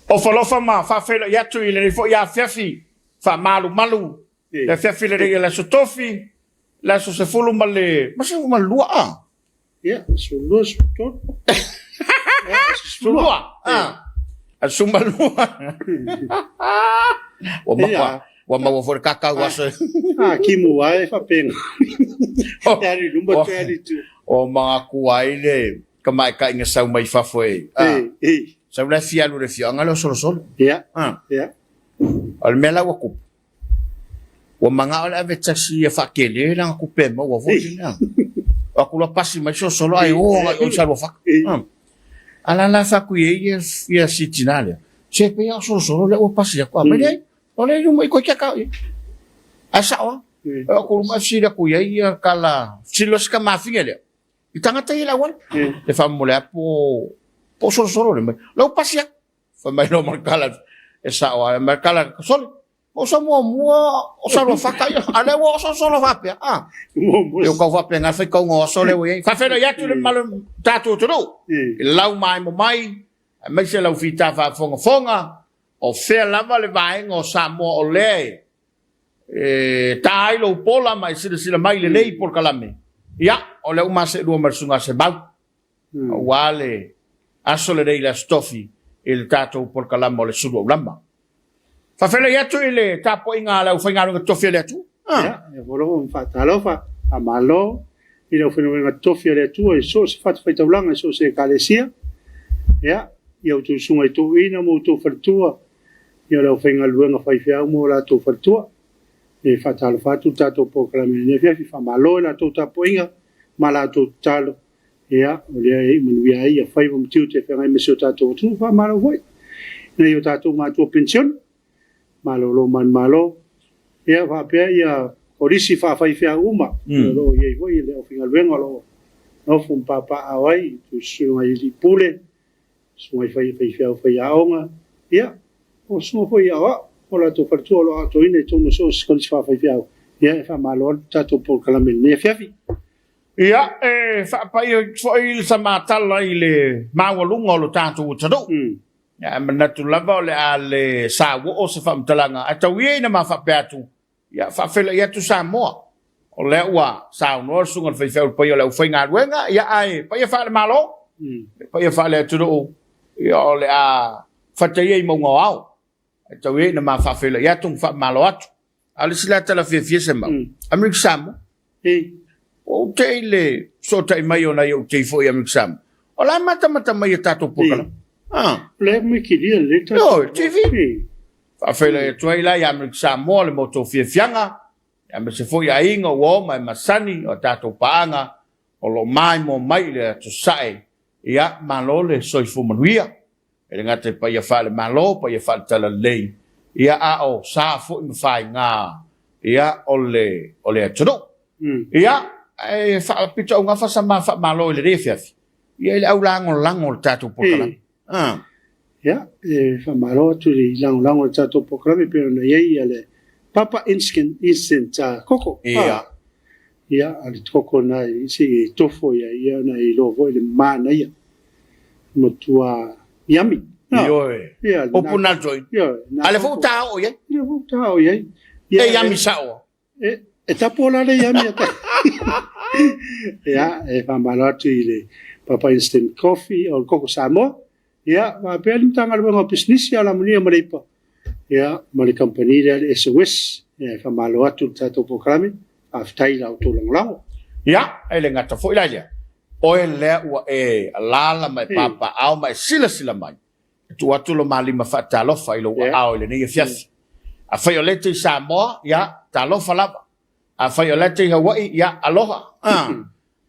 Ofo alofa ma faafeiloai atu i lenei foi afiafi faamalumalu, le afiafi lenei o le Aso Tofi, le aso 12 ma le a? Ia, 12, 13. 12, a? Aso 12. Ua maua, ua maua foi le kakau aso. A, kimu ai faapena. E alu i luma toe alu i tua. O manatu ai le tamaitaiga sau mai fafo e. Sau la fia alu i le afioaga lea o Solosolo. O le mea la ua tupu, ua manao le ave taxi ia faatele lana tupe e maua foi lea. O atu loa pasi mai Solosolo ae o agai i o i Saluafata. A la la fai atu i ai ia si tina lea, se pei lava o Solosolo lea ua pasi atu. A mai leai, o lea e i luma i toeitiiti ata o i ai. Ae sao lava. O atu luma ae fesili atu i ai ia tala, fesili loa si tamafine lea, i tagata ia i le auala. Le faamomoli atu po o Solosolo le mai. O lea ua pasi atu. Fai mai loa ma le tala, e sao lava, ma le tala, sole, o sa muamua o Saluafata ia, a o lea ua o Solosolo faapea, a. E tau faapena le faitauga o aso lea ua i ai. Faafeiloai atu i le mamalu o le tatou atunuu, i le laumaemo mai, aemaise lau fita faafogafoga, o fea lava le vaega o Samoa o lea e ta ai lou pola ma e silasila mai lelei i polokalame. Ia, o lea ua ma seelua ma le Susuga a Semau, aua le aso lenei i le Aso Tofi i le tatou polokalama o le Sulu Aulama. Faafeiloai atu i le tapuaiga a le aufaigaluega totofi a le Atua. Ia, e alofa ma faatalofa, faamalo i le aufaigaluega totofi a le Atua i so o se fatafaitaulaga i so o se Ekalesia. Ia, i a outou susuga i toeaiina ma outou faletua, ia o le aufaigaluega faifeau ma o latou faletua. E faatalofa atu le tatou polokalame i lenei afiafi, faamalo i la outou tapuaiga ma la outou tatalo. Ia, o lea e manuia ai ia faiva ma tiute e feagai ma si o tatou atunuu. Faamalo foi i nai o tatou matua penisione, malolo manumalo. Ia, faapea ia kolisi faafaifeau uma, o lo o i ai foi le aufaigaluega o lo o nofo ma papaaao ai, susuga i alii pule, susuga i faifeau faiaoga, ia, o susuga foi i aoao, o latou faletua o lo o atoaina i totonu o so o se kolisi faafaifeau. Ia, e faamalo atu le tatou polokalame i lenei afiafi. Ia, e faapai atu foi le samatala i le maualuga o lo tatou atunuu. Ia, e manatu lava o le a le sauoo se faamatalaga, ae tau ia ina ma faapea atu, ia, faafeiloai atu Samoa. O lea ua saunoa le susuga i le faifeau i le paia o le aufaigaluega, ia, ae paia faale-Malo, paia faale-atunuu, ia, o le a fata ia i mauga o ao. Ae tau ia ina ma faafeiloai atu ma faamalo atu. A o le isi la tala fiafia Semau, Amerika Samoa. Ua ou te i le fesootai mai o nai ou tei foi i Amerika Samoa. O la e matamata mai i a tatou polokalame. Ah. O la e maikilia lelei tatou. Ioe, TV. Faafeiloai atu ai la i Amerika Samoa le matou fiafiaga, aemaise foi aiga ua oma e masani o a tatou paaga o lo o maimoa mai i le atu sae. Ia, malo le soifua manuia. E le gata i paia faale-Malo, paia faale-Talalelei, ia a o sa foi ma faiga ia o le o le atunuu. Ia, ae faapitoaugafa sa ma faamalo i lenei afiafi, ia i le au lagolago o le tatou polokalame. Ah. Ia, e faamalo atu i le lagolago o le tatou polokalame pei ona i ai le Papa Instant, Instant Koko. Ia. Ia, a le koko na se i tofo ia ia ona e iloa foi le manaia. Matua yummy. Ioe. Ia, Upu na toi. Ioe. A le foi ta o iai. Ia foi ta o iai. E yummy sao. E e tapu la le yummy ata. Ia, e faamalo atu i le Papa Instant Coffee o le Koko Samoa. Ia, faapea le Matagaluega o Pisinisi, Alamanuia ma Leipa. Ia, ma le kamupani lea le SOS. Ia, e faamalo atu i le tatou polokalame. Faafetai i la outou lagolago. Ia, e le gata foi la i lea, oe lea ua e alaala ma e papaaao ma e silasila mai, e tuu atu lo ma lima faatalofa i lou aao i lenei afiafi. Afai o lea e te i Samoa, ia, talofa lava. Afai o la e te i Hawaii, ia, aloha.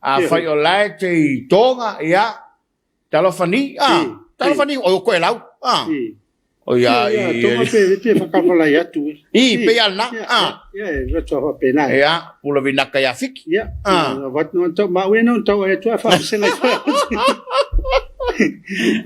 Afai o la e te i Toga, ia, Talofa ni, ah, talofa ni, o koe lau, ah. O ia i... Tonga pe pe whakawhalai atu. I, pe ia na, ah. Ia, e roto a pena. Ia, pula vinaka ia fiki. Ia, ah. Wat no tau ma ue no tau e tua whakasenga i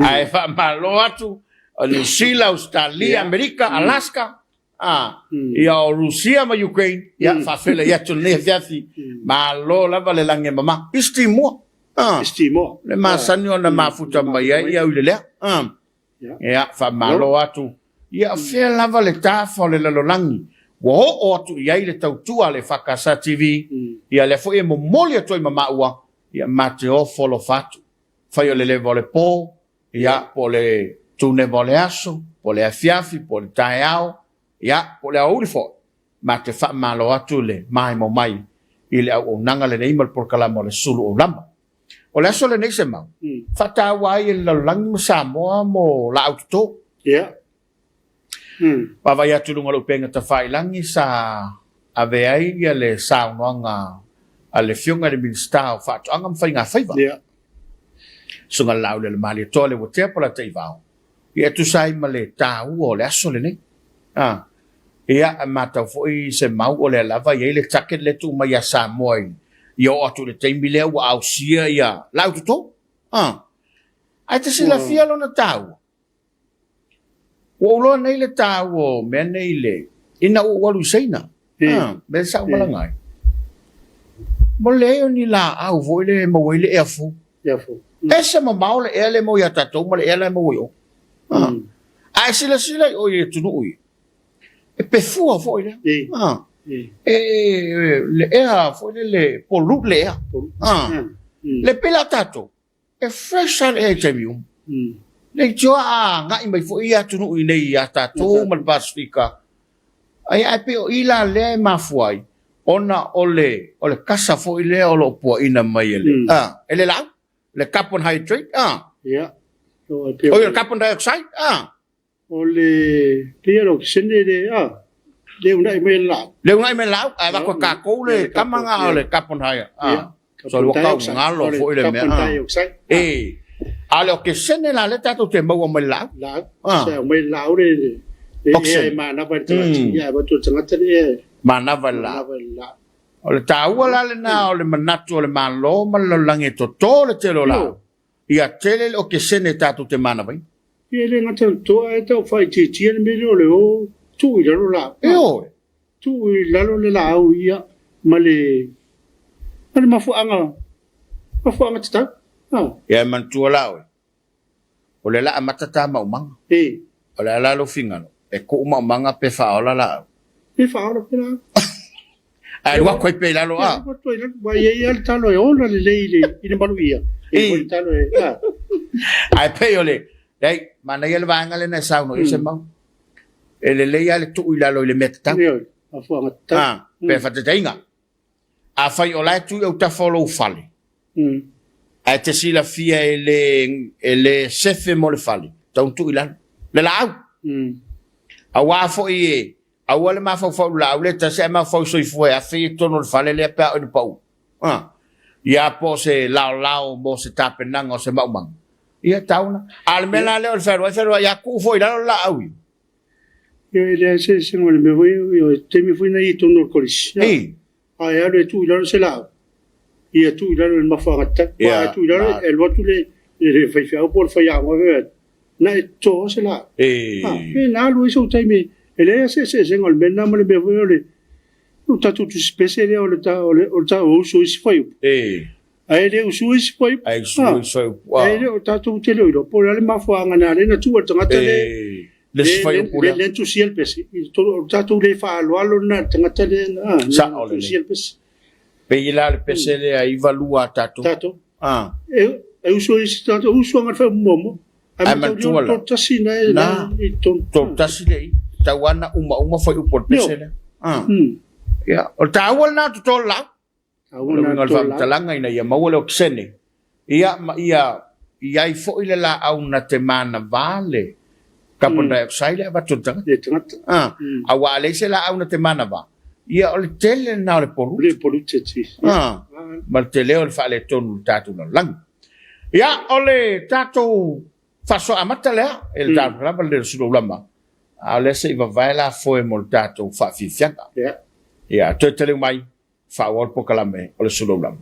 Ae whamalo atu, o New Zealand, Australia, Amerika, Alaska, ah, ia o Rusia ma Ukraine, ia faafeiloai atu lenei afiafi, malo lava le lagi e mama. East Timor, ah, East Timor. Le masani ona mafuta mai ai au i le lea. Ah. Ia, faamalo atu. Ia, fea lava le tafa o le lalolagi ua oo atu i ai le tautua a le EFKS TV, ia lea foi e momoli atu ai ma maua, ia ma te ofo alofa atu. Fai o le leva o le po, ia, po o le tuneva o le aso, po o le afiafi, po o le taeao, ia, po o le aoauli foi, ma te faamalo atu le maemo mai i le auaunaga lenei ma le polokalama o le Sulu Aulama. O le aso lenei Semau, faataua ai e le lalolagi ma Samoa mo laau toto. Ia. Vaavaai atu i luga o le upega tafailagi sa ave ai ia le saunoaga a le Afioga i le Minisita o Faatoaga ma Faigafaiva. Ia. Susuga i le Laaulialemalietoa Leuatea Polataivao. Ia e tusa ai ma le taua o le aso lenei. A, ia, e matau foi Semau o lea lava e i ai le target lea e tuu mai ia Samoa i, ia oo atu i le taimi lea ua ausia ia laau toto. A, ae te silafia lona taua? Ua ou iloa nei le taua o mea nei le, ina ua ou alu i Saina, a, mea sa ou malaga ai. Mo leai o ni laau foi lea e maua ai le ea fou. Ea fou. Ese mamao le ea lea e maua ia tatou ma le ea la e maua i o. A e silasila i o i atunuu ia, e pefua foi lea. E, le ea foi lea le pollute le ea. Le pei la tatou, E fresh lava le ea i taimi uma. Leitioa a agai mai foi ia atunuu i nei ia tatou ma le Pasefika, ai ae pei o i la lea e mafua ai ona o le o le kasa foi lea o lo o puaina mai e le a e le laau, le carbon hydrate a. Ia. O le carbon dioxide a. O le pei o le okesene le a le uunai mai le laau. Le uunai mai le laau, ae avatu e tatou le tama na o le carbon dioxide. So ua tau galo foi le mea. Carbon dioxide. E, a o le okesene la lea tatou te maua mai le laau. Laau. Se aumai le laau le le ea e manava i le tagata. Ia avatu e le tagata le ea e manava i le laau. O le taua la lena o le manatu o le Malo ma le lalolagi e toto le tele o laau. Ia tele le okesene tatou te manavaina. Ia e le gata i le toa ae tau faaitiitia le mea lea o le o tuu i lalo laau. Ioe. Tuu i lalo le laau ia ma le ma le mafuaaga mafuaaga tatau. Ia e manatua la oe, o lea la amata ta maumaga. E. O le a la lou fingalo, e kuu maumaga pe faaola laau? E faaola pea laau. Ae alu atu ai pea i lalo a? Alu atu ai i lalo, aua e i ai lava le talo e ola lelei i le maluia. E i ai foi le talo e, a. Ae pei o le, leai, manaia le vaega lea na e saunoa i ai Semau. E lelei lava le tuu i lalo i le mea tatau. Ioe, mafuaaga tatau. A, pe faataitaiga, afai o la e tu i autafa o lou fale, ae te silafia e le, e le sefe mo le fale, tatau ona tuu i lalo le laau. Aua foi e, Aua le mafaufau i le laau lea tasi ae mafaufau i soifua e afe i totonu o le fale lea pe a oo ina pau. A. Ia po o se laolao mo se tapenaga o se maumaga. Ia tau na. A o le mea la lea o le fealuai fealuai a tuu foi i lalo le laau ia. Ia e leai se eseesega o le mea foi ia, o le taimi foi na i totonu o le kolisi. I. A e alu e tuu i lalo se laau, ia tuu i lalo i le mafuaaga tatau. Aua a tuu i lalo e alu atu le le faifeau po o le faiaoga fai atu, na e totoa se laau. E na alu ai sou taimi, e leai lava se eseesega o le mea lena ma le mea foi o le o tatou tusi pese lea o le o le o le o usu ai isi fuaiupu. Ae le usu isi fuaiupu. Ae usu isi fuaiupu. Ae le o tatou te le o iloa po o le a le mafuaaga na ala ai ona tuu e le tagata le Le isi fuaiupu lea. Le tusia le pese. O tatou le faaaloalo lena i le tagata lea na Sao lelei. tusia le pese. Pei la o le pese lea 92 a tatou. Tatou. E usu ai isi tagata, usu lava i le fuaiupu muamua. Ae manatua la. 31 na e Na. i totonu. 31 le i. Tau lava na umauma fuaiupu o le pese lea. Ia, o le taua lena o toto o le laau. O le uiga o le faamatalaga ina ia maua le okesene, ia ma ia i ai foi le laau na te manava le carbon dioxide e avatu e le tagata. Ah, aua a leai se laau na te manava, ia o le tele lena o le polluted. Ah, ma le tele o le faaletonu i le tatou lalolagi. Ia, o le tatou faasoa amata lea e le tatou lava le Suluulama, a o lea se i vavae la foe mo le tatou faafiafiaga. Ia, toe taleu mai. Faaauau le polokalame o le Suluulama.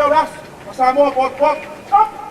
o le aso ma Samoa potopoto. Stop!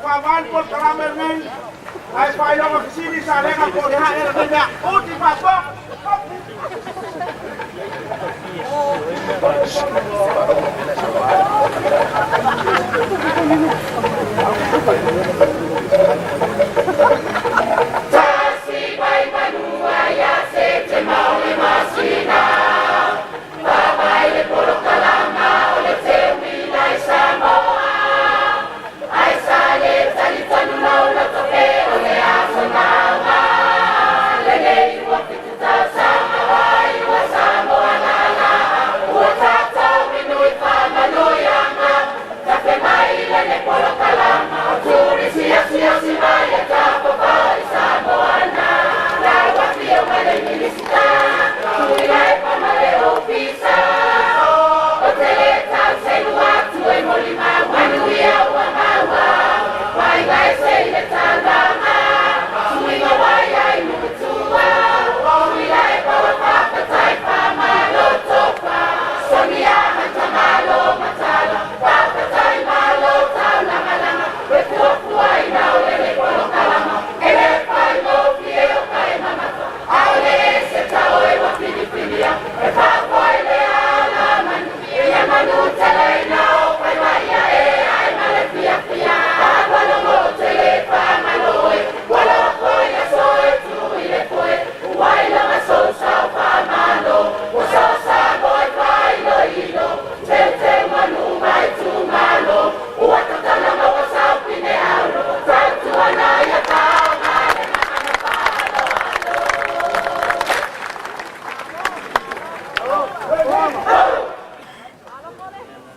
Faavae le polokalame lenei ae faailoga fesili Salega po o le a ea lenei mea. Uti faasoa.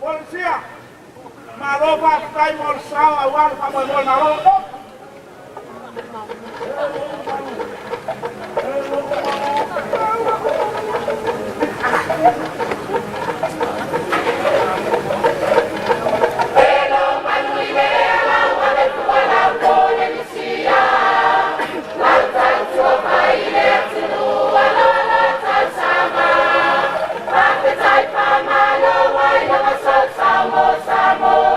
Polisia, malo faafetai mo le sao aua le faamoemoe malo. Samoa.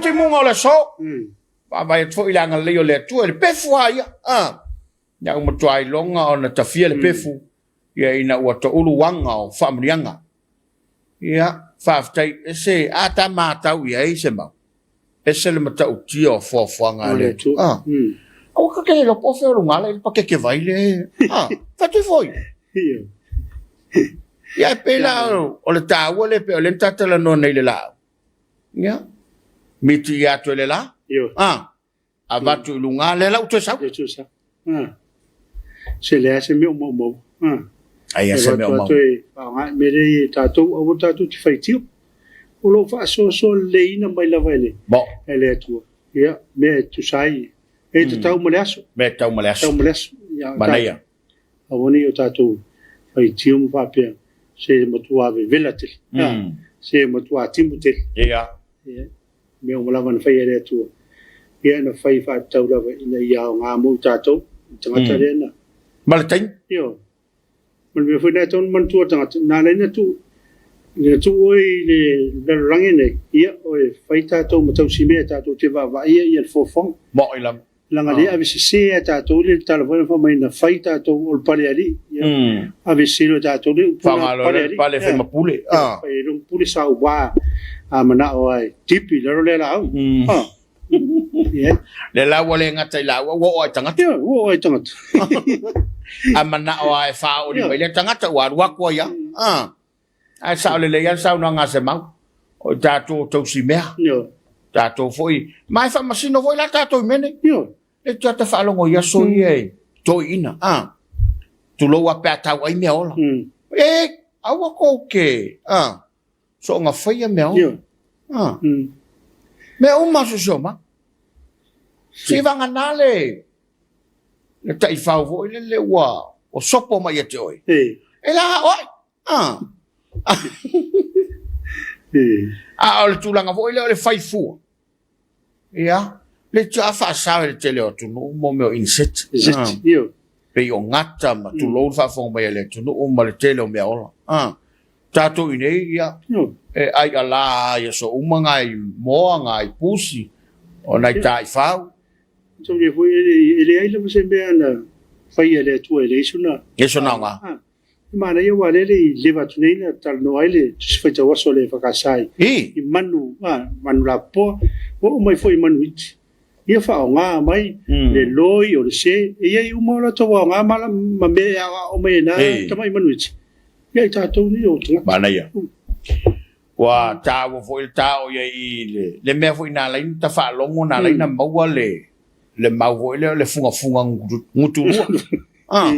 timuga o le aso. Vaavaai atu foi i le agalelei o le Atua i le pefu lava ia. Ina ua matua iloga ona tafia le pefu, ia ina ua toulu aga o faamanuiaga. Ia, faafetai, ese, a ta matau i ai se mau, ese le matautia o foafoaga a le Atua. Aua ka te le iloa po o fea o luga ala i le pakete vai le, fatu foi. Ia, e pei la o le taua lea pei o lea na ta talanoa nei i le laau. Ia, miti ia atu e le la. Avatu i luga lea la ua toe sau. Lea toe sau. Ah. Se leai se mea o maumau. Ah. Ai se mea o maumau. Toe faaaoga mea lea i tatou, aua tatou te faitio. O lo o faasoasoa leleiina mai lava e le, Mo. e le Atua. Ia, mea e tusa ai. E tatau ma le aso. Mea e tatau ma le aso. Tatau ma le aso. Ia, Manaia. Aua ne i o tatou faitio ma faapea, se matua vevela tele. Se matua timu tele. Ia. Ia. Mea uma lava na faia e le Atua, ia na fai faatatau lava ina ia aoga mo i tatou, i tagata lea na. Ma le taimi. Ioe. Ma le mea foi lena e tatau ona manatua le tagata, na ala ai ona tuu, na tuu oe i le lalolagi nei, ia, e fai tatou ma tausimea tatou te vaavaaia ia le foafoaga. Mo'i lava. Leaga lea e ave sese lava e tatou le tala foi lea fai mai na fai tatou o le palealii. Ia, ave sese loa e tatou le upu lena Faaaoga loa le palealii. pale e fai ma pule. Fai ai loa pule saua a manao lava e tipi i lalo lea laau. Ia. Le la ua le gata i laau, ua oo lava i tagata. Ia, ua oo lava i tagata. A manao lava e faaoli mai lea tagata ua alu atu ai lava. Ae sao lelei lava le saunoaga a Semau, o i tatou o tausimea. Tatou foi, ma e faamasino foi la tatou i mea nei. Le tiata faalogo i aso ia e toeaiina, a, tulou a pe a tau ai mea ola. E, aua kou te, a, soonga faia mea ola. A, mea uma siosioma. Seivagana le, le taifau foi lele ua sopo mai ia te oe. E la aoai. Ah. A o le tulaga foi lea o le fai fua. Ia, le tia faasao e le tele o atunuu mo mea o insect. Insect, io. Pei o gata ma tulou le faafofoga mai a le atunuu ma le tele o mea ola. Ah. Tatou i nei, ia, e ai ala i aso uma ngai moa, ngai pusi, o nai taifau. Tau foi e leai lava se mea na faia e le Atua e leai sona. Leai sona aoga. E manaia aua lea e le i leva atu nei na talanoa ai le Tusi Faitau Aso a le EFKS i manu, manu lapopoa, ua oo mai foi i manu iti. Ia faaaoga mai le loi o le se, e i ai uma o latou aoga ma mea e aoao mai ai na tamai manu iti ia i tatou nei o tagata. Manaia. Ua taua foi le tao i ai i le mea foi na ala ai ona ta faalogo, na ala ai ona maua le mau foi lea o le fugafuga gutulua. Ah,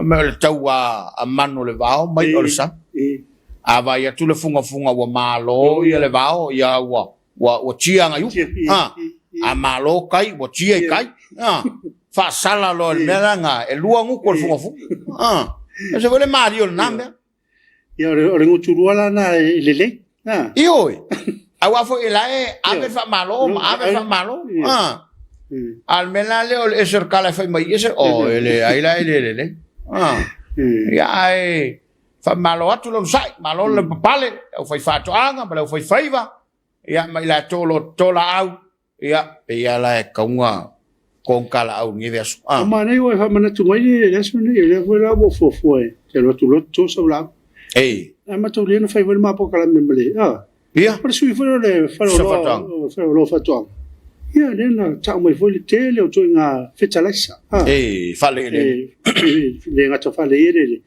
mea o le tau a manu o le vao mai o le sami. A vaai atu le fugafuga ua malo ia le vao, ia ua tia agai uta. Ah, a malo kai, ua tia i kai. Ah, faasala loa i le mea lea, e lua gutu o le fugafuga. Ah, e se foi le malie o lena mea. Ia, o le gutulua la na e lelei. Ha. Ioe. Aua foi e la e ave le faamalo ma ave le faamalo. Ha. A o le mea la lea o le ese o le kala e fai mai ese, o e leai la e le lelei. Ha. Ia ae faamalo atu le onosai, malo le papale, le aufaifaatoaga ma le aufaifaiva, ia ma i latou o lo o toto laau. Ia, pei lava la e tauga kongka laau i lenei vaiaso. Ah. Manaia ua e faamanatu mai le aso lenei, o lea foi la ua ou fuafua e te alu atu loa toto sau laau. Ei. Ae mataulia na fai foi le ma polokalame ma le, ah. Ia. O le sui foi o le faleoloa, faleoloa faatoaga. Ia, lea na tau mai foi le tele o ituaiga fetalaisa. Ah. Ei, faaleeleele. E le gata faaleeleele.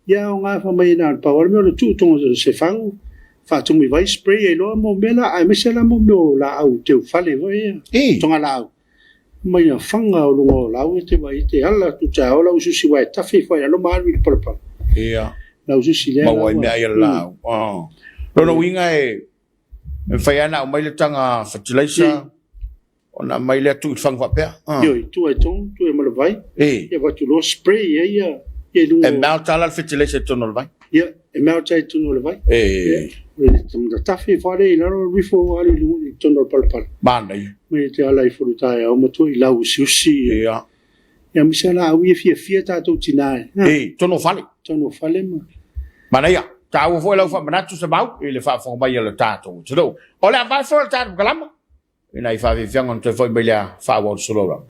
Ia aoga fai mai na o le pau lava le mea o le tuu tonu o se fagu, faatumu i vai, spray ai loa mo mea la, aemaise la mo mea o laau teufale foi ia, togalaau. Mai na faga o luga o laau e te vaai e te ala atu taeao lau usiusi aua e tafe ifo ai i lalo ma alu i le palapala. Ia. Lau usiusi lea Maua ai mea ai a le laau. Lona uiga e mafai lava ona aumai le taga fertilizer Ona aumai lea tuu i le fagu faapea. Ioe, tuu ai tonu, tuu ai ma le vai. Ia avatu loa spray ai ia i luga. E melt lava la le fertilizer i totonu o le vai. Ia, e melt ai i totonu o le vai. Ia, tafe ifo lava lea i lalo, alu ifo alu i luga i totonu o le palapala. Manaia. Mai te ala ifo i le taeao ma tuu i lau usiusi. Ia. Ia aemaise laau ia e fiafia tatou tina e. I totonu o fale. Totonu o fale ma. Manaia. Taua foi lau faamanatu Semau i le faafofoga mai a le tatou atunuu. O le a vae foi le tatou kalama. I nai faafiafiaga ona toe foi mai lea faaauau le solo.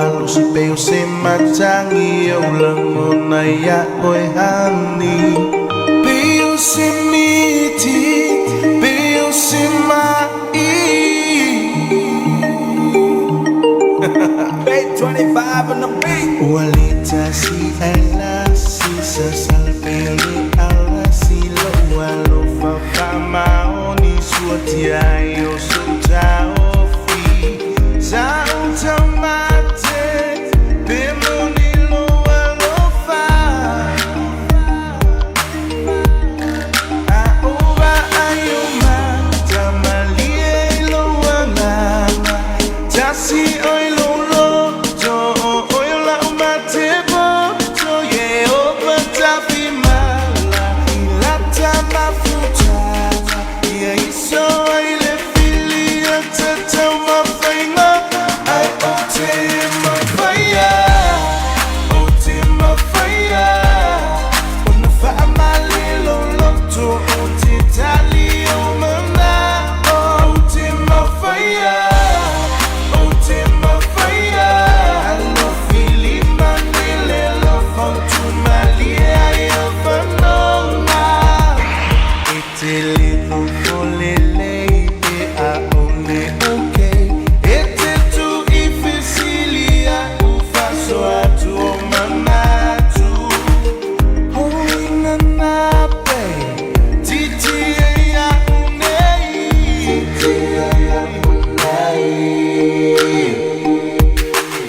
malosi pei o se matagi ou lagona iā oe honey Pei o se miti pei o se ma'i Ua le tasi ae lasi sasala pei o le aulasi Lou alofa faamaoni suatia ai o sou taofi Sa ou taumate pe moni lou alofa A ou vaai o mata malie i lou agaga Tasi oi lou loto o oe o la'u mate poto Ieova tafimala i lata mafutaga Ia iso ai le filia tatau mafaiga Ai ou te mafaia Ou te mafaia Ona faamalilo loto Ou te tali ou manao Ou te mafaia Ou te mafaia Alofilima nele alofa Utumalie ai o fanoga E te le fofo lelei pe aole okay E te tu i fesilia u faso atu o manatu Hoina na pe Titi e ia unei Titi e ia unei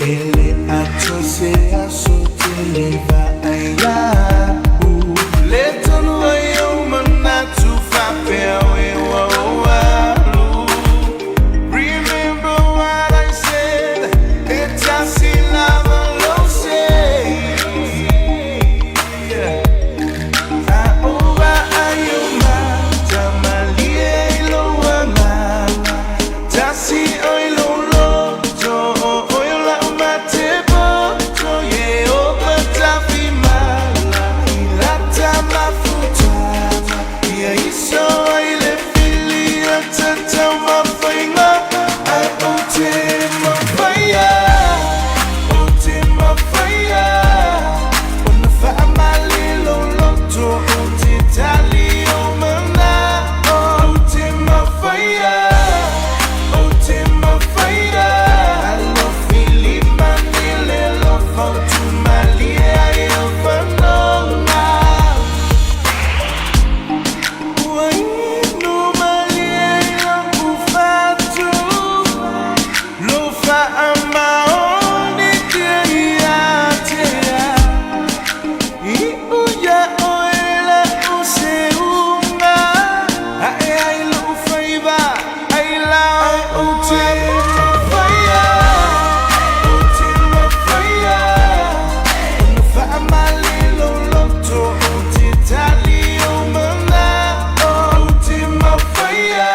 E le ato se aso te le vaai a'u Le tonu ai ou manatu faapea oe ua ou alu Remember what I said E tasi lava lou sei A ou vaai o mata malie i lou agaga Tasi oi lou loto o oe o la'u mate poto Ieova tafimala i lata mafutaga Ia iso ai le filia tatau mafaiga Ai ou te mafaia Ou te mafaia Ona faamalilo loto Ou te tali ou manao Ou te mafaia Ou te mafaia Alofilima nele alofa Utumalie ai o fanoga Ua inu malie i lou fatu Lou faamaoni tia ia te au Iu ia oe la'u seuga A'e ai lo'u faiva ai la Ou te mafaia Ou te mafaia Ona faamalilo loto Ou te tali ou manao Ou te mafaia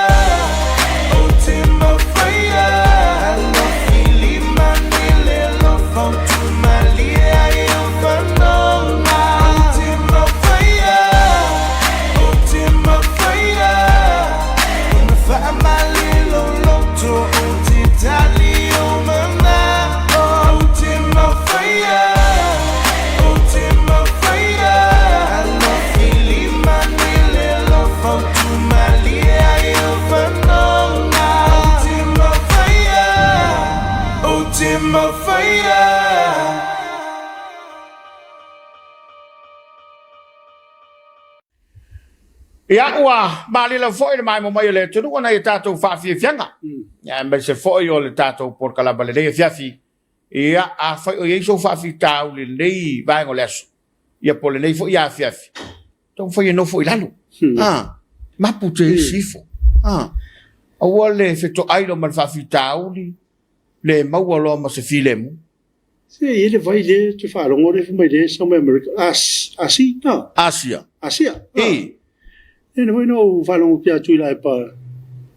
Ou te mafaia Alofilima nele alofa Utumalie ai o fanoga Ou te mafaia Ou te mafaia Ona faamalilo loto Ou te tali ou manao Ou te mafaia Ou te mafaia Alofilima nele alofa Utumalie ai o fanoga Ou te mafaia Ou te mafaia Ia, ua malilo foi le maemo mai o le atunuu ona i a tatou faafiafiaga, aemaise foi o le tatou polokalama lenei afiafi. Ia, afai o i ai sou faafitauli i lenei vaega o le aso, ia po o lenei foi afiafi, taumafai e nofo i lalo. A, mapu te isi ifo. A, aua le fetoai loa ma le faafitauli, le maua loa ma se filemu. Se i ai le vai lea ou te faalogo lea fai mai lea e sau mai Amerika, Asi, no? Asia. Asia. E. E na foi na ou faalogo atu ia Tuilaepa.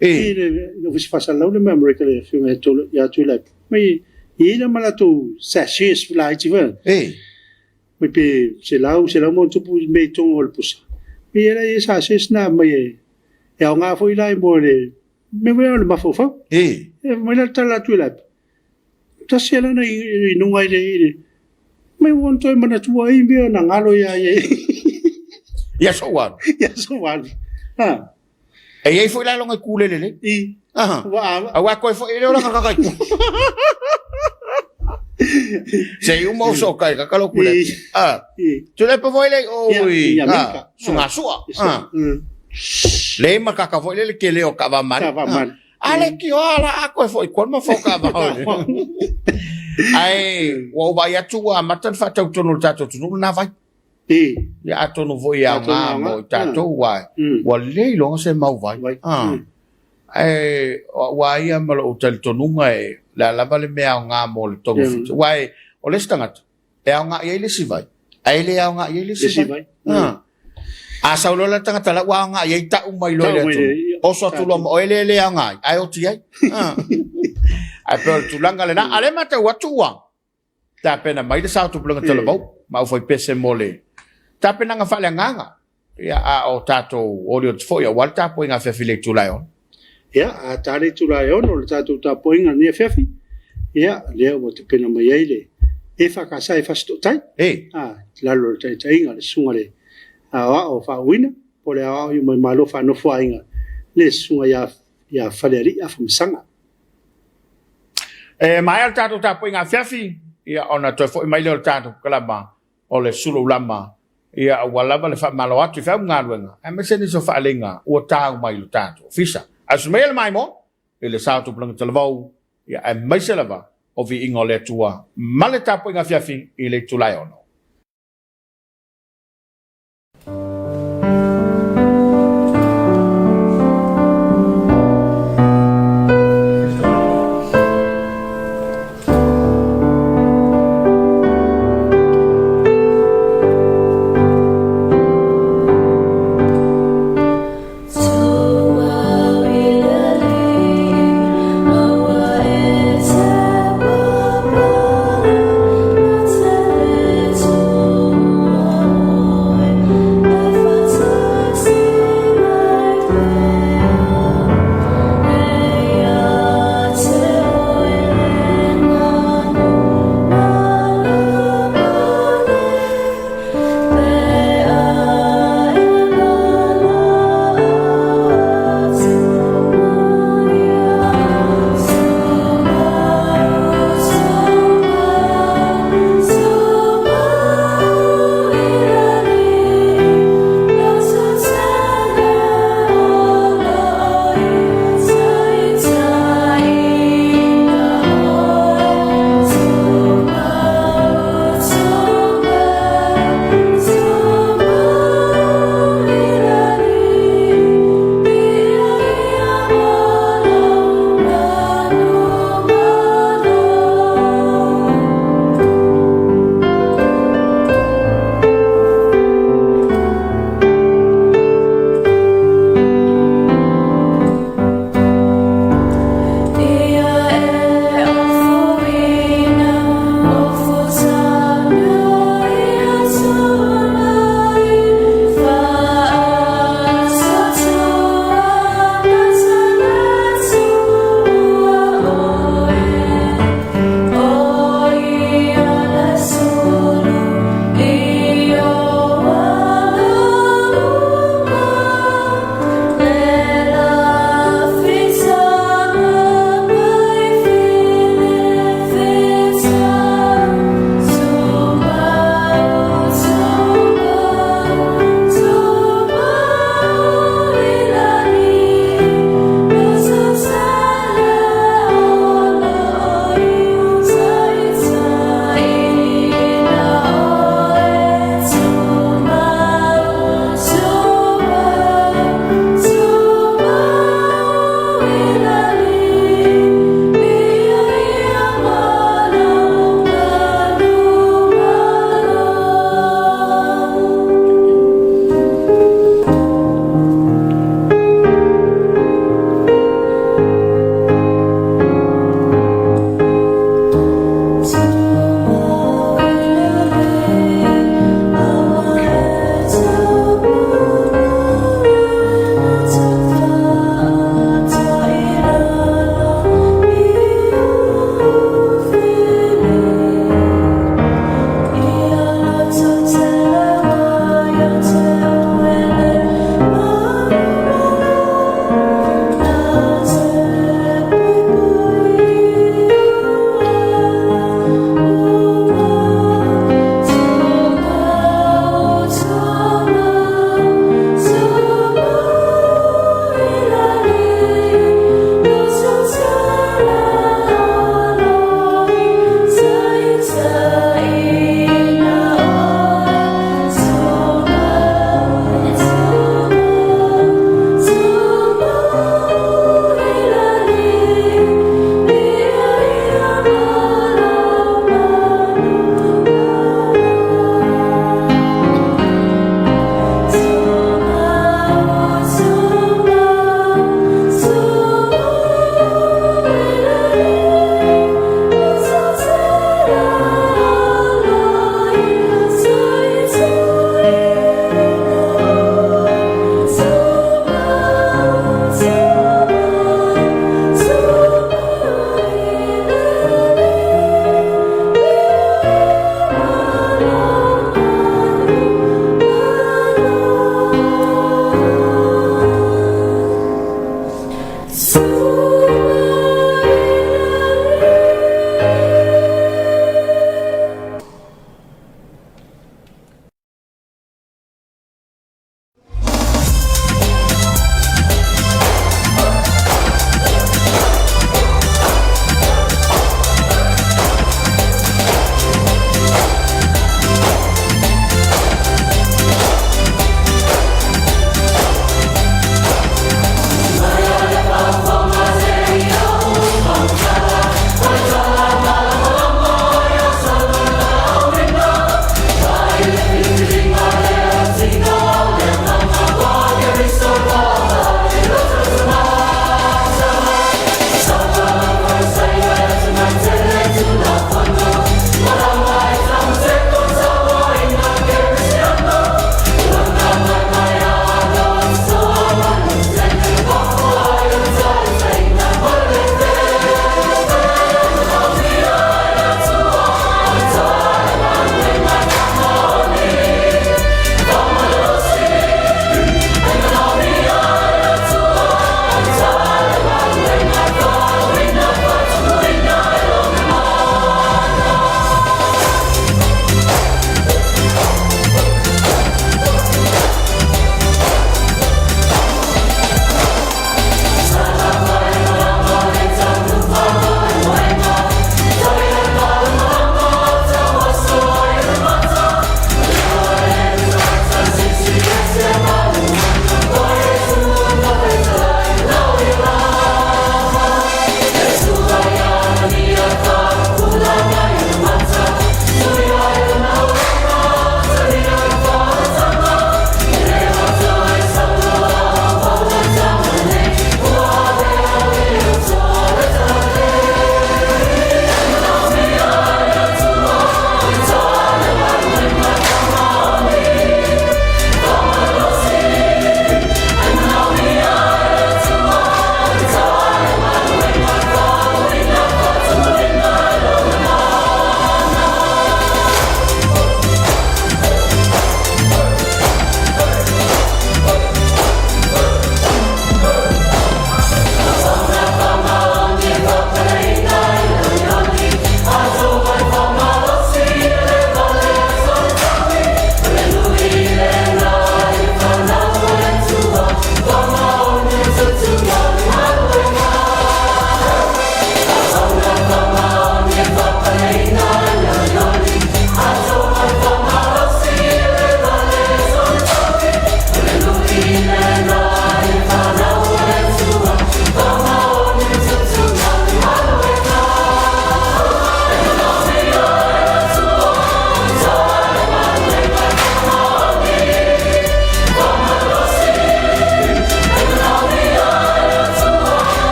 E. I le Ofisa Faasalalau lea mai Amerika le afioga ia Tuilaepa. Mai e i ai la ma latou sachets laiti foi. E. Mai pe 100, 100 ma ona tupu mea i totonu o le pusa. Mai e la i ai sachets na aumai e e aoga foi la mo le mea foi o le mafaufau. E. E mai la le tala a Tuilaepa. Tasi e lana i luga i le mai ua ona toe manatua ai mea na galo ia ia i aso ua alu. I aso ua alu. Ha. E i ai foi la lona itu le lelei. I. Aha. Ua a. Aua koe foi e le o laka kaka i Se i uma o so kai ka kalo kule. Ah. Tu le pa foi le o i. Ah. Sunga sua. Ah. Le ma kaka foi le ke le o ka va mani. Ka va mani. A le ki o ala a koe foi koe ma fo ka va hoi. Ai, ua ou vaai atu ua amata ona faatautonu le tatou atunuu lena vai. Ia atonu foi e aoga mo i tatou aua ua le iloga se mau vai. Ae o au lava ia ma lou talitonuga e le a lava le mea aoga mo le togafiti. Aua o le isi tagata e aoga i ai le isi vai, ae le aoga i ai le isi vai. A sau loa le tagata la ua aoga i ai tau mai loa i le atunuu. Oso atu loa ma oe lea e le aoga ai, ae oti ai. Ae pei o le tulaga lena. A o lea e matau atu ua tapena mai le sao tupulaga talavou ma aufaipese mo le tapenaga faaleagaga. Ia, a o tatou olioli foi aua le tapuaiga afiafi i le itula e 6. Ia, a ta le itula e 6 o le tatou tapuaiga i lenei afiafi, ia, lea ua tapena mai ai le EFKS e Fasitootai. E. A, i lalo o le taitaiga a le Susuga i le Aoao Faauuina, po o le Aoao i Mai Malo Faanofoaiga, le Susuga ia, ia Falealii Afamasaga. E maea le tatou tapuaiga afiafi, ia ona toe foi mai lea o le tatou kalama o le sulu lama, ia ua lava le faamalo atu i feau ma galuega, aemaise nisi o faaaliga ua tau mai i lo tatou ofisa. Ae usu maia le maimoa i le sao tupulaga talavou, ia aemaise lava o viiga o le Atua ma le tapuaiga afiafi i le itula e 6.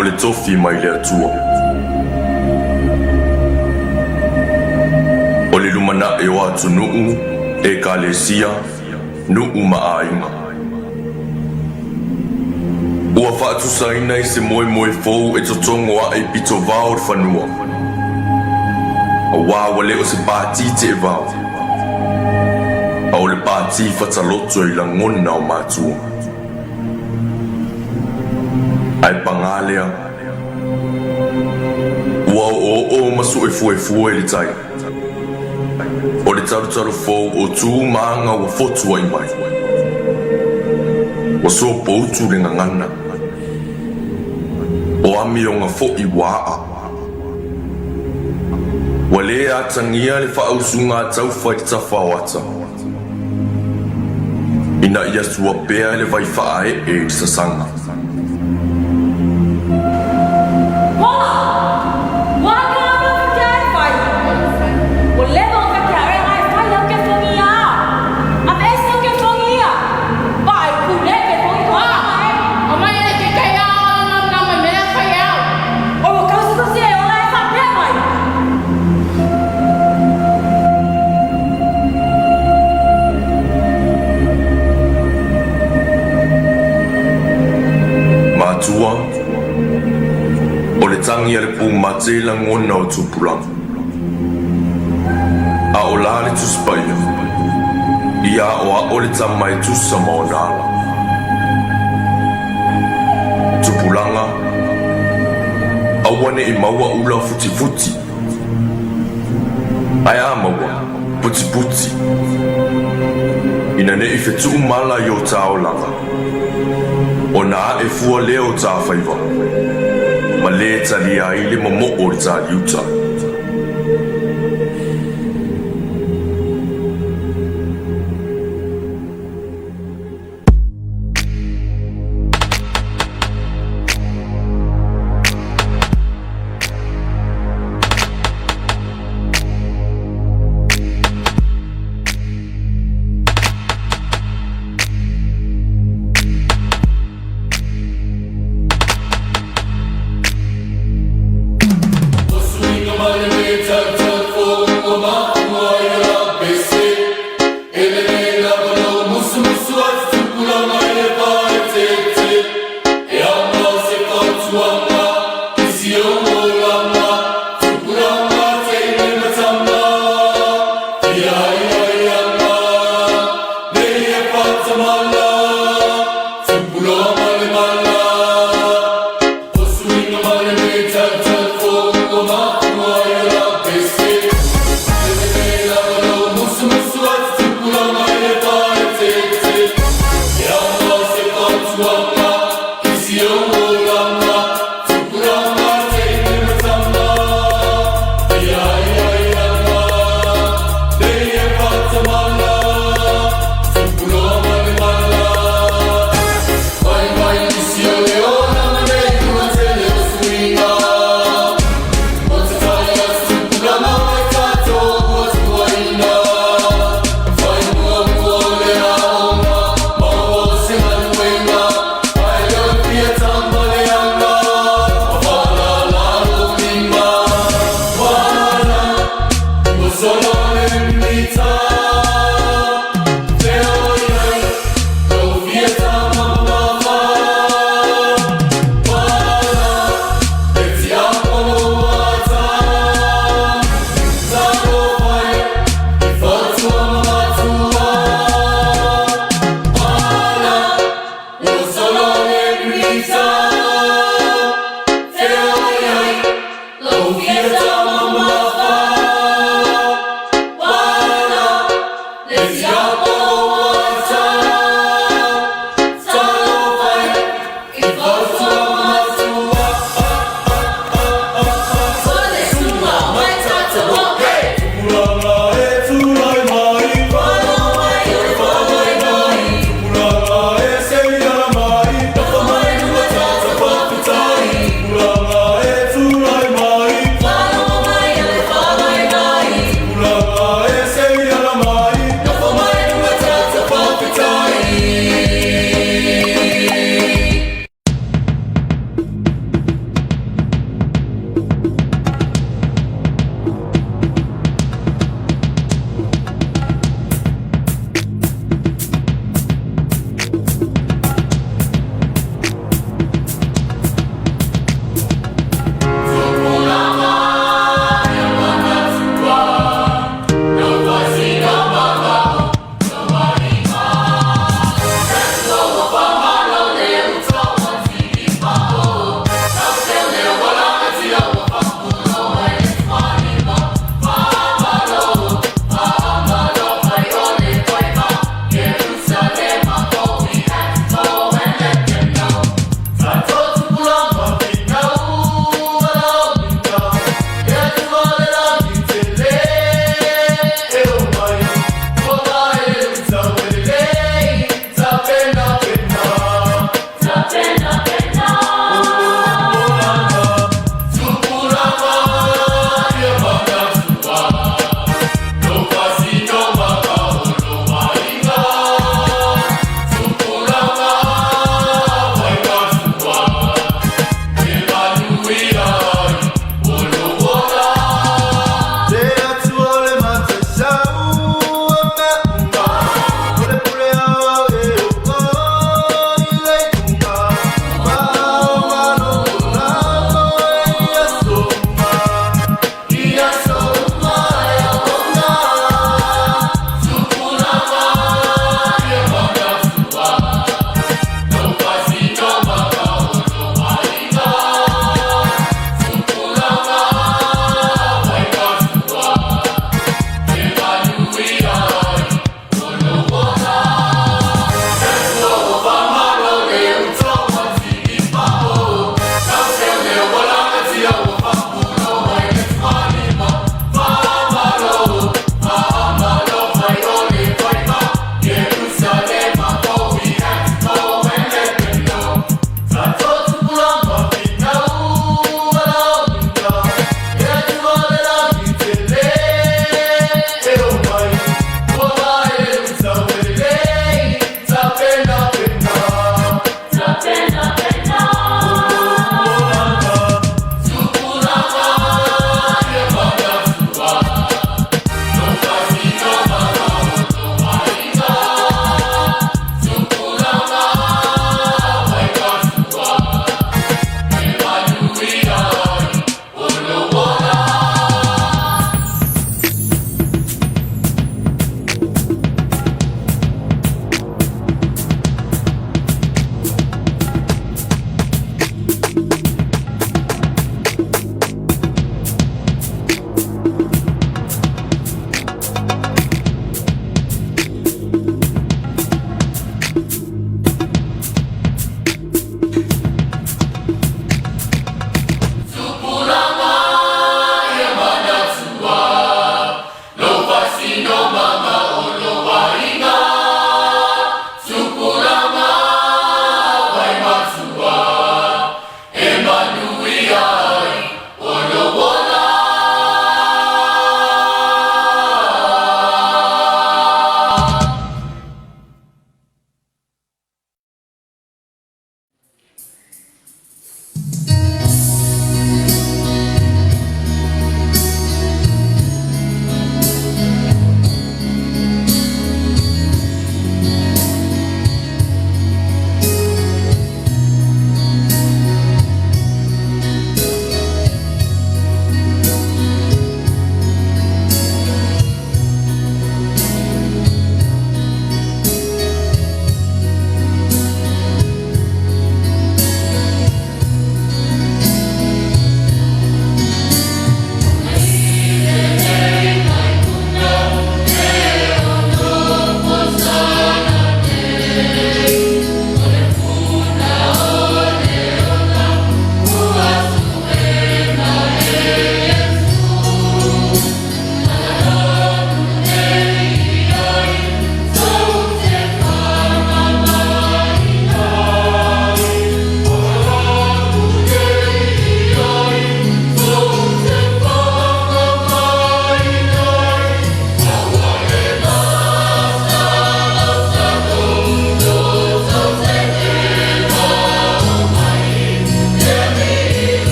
O le tofi mai le Atua. O le lumanai o atunuu, ekalesia, nuu ma aiga. Ua faatusaina i se moemoe fou e totogo ae i pitovao o le fanua, aua ua le o se pati teevao, a o le pati fataloto i lagona o matua. Ae pagā lea, ua oooo ma suefuefue le tai. O le talutalu fou o tu ma aga ua fotuai mai. Ua sopoutu le gagana. O amioga foi ua aa. Ua le atagia le faausuga taufa i le tafa o ata. Ina ia sua pea le vai faaee i le sasaga. Pola! Ua aka au ke kia e fai. Ua leva ona ke kia e ai fai au ke fongi ia. A me ese au ke fongi ia. Pa ai pule ke fongi ko a e. O mai ele ke kai a o na na mai mea fai au. O ua kausi kausi e ola e faapea mai. Matua, o le tagi a le pumate i lagona o tupulaga. A o la le Tusi Paia, ia aoao le tama e tusa ma ona ala. Tupulaga, aua ne i maua ula futifuti. Ae a maua, putiputi. Ina ne i fetuu mala i o ta olaga, ona ae fua lea o ta faiva, ma lē talia ai le momoo o le taliuta.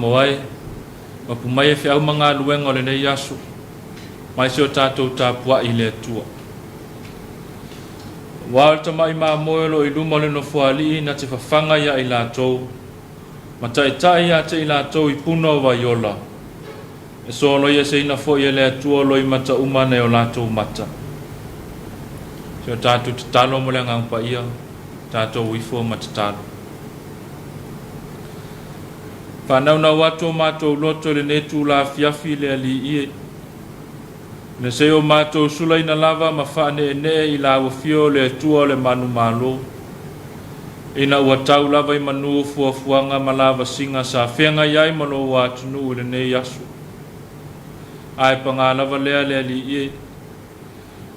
Samoa e, mapu mai e feau ma galuega o lenei aso, mai si o tatou tapuai i le Atua. Aua o le tamai mamoe o lo o i luma o le Nofoalii na te fafaga ia i latou, ma taitai ia te i latou i puna o vaiola, e soloieseina foi e le Atua loimata uma nai o latou mata. Si o tatou tatalo mo le Agaga Paia, tatou ifo ma tatalo. Faanaunau atu o matou loto i lenei itula afiafi i le Alii e, ina se i o matou sulaina lava ma faaneenee i la afio o le Atua o le manumalo, ina ua tau lava i manu fuafuaga ma lavasiga sa feagai ai ma lou atunuu i lenei aso. Ae paga lava lea le Alii e,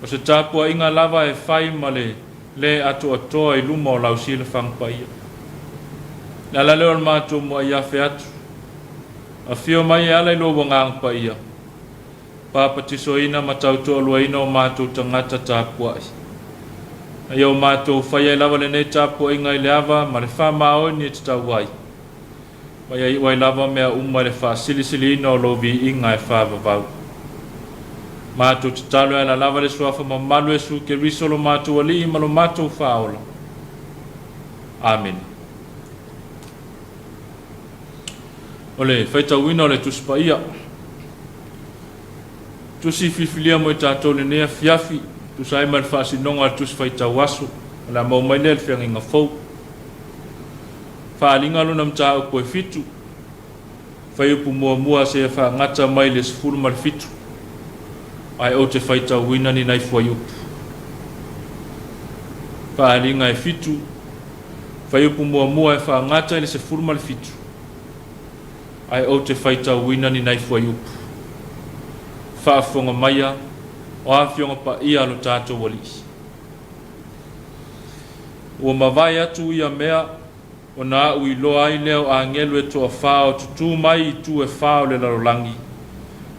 o se tapuaiga lava e fai ma le lē atoatoa i luma o lau silafaga paia. Le ala lea o le matou muai afe atu, afio mai e ala i lou Agaga Paia, papatisoina ma tautoaluaina o matou tagata tapuai. A ia o matou faia ai lava lenei tapuaiga i le ava ma le faamaoni e tatau ai, ma ia iu ai lava mea uma i le faasilisiliina o lou viiga e faavavau. Matou tatalo e ala lava le Suafa mamalu Iesu Keriso lo matou Alii ma lo matou Faaola. Amene. O le faitauina o le Tusi Paia. Tusi filifilia mo i tatou i lenei afiafi, tusa ai ma le faasinoga o le Tusi Faitau Aso, o le a maua mai lea i le Feagaiga Fou. Faaaliga lona mataupu e 7, fuaiupu muamua seia faagata mai le 17, ae ou te faitauina ni nai fuaiupu. Faaaliga e 7, fuaiupu muamua e faagata i le 17, ae ou te faitauina ni nai fuaiupu. Faafofoga maia, o Afioga Paia a lo tatou Alii. Ua mavae atu ia mea, ona aʻu iloa ai lea o agelu e toafā o tutū mai i itu e fā o le lalolagi,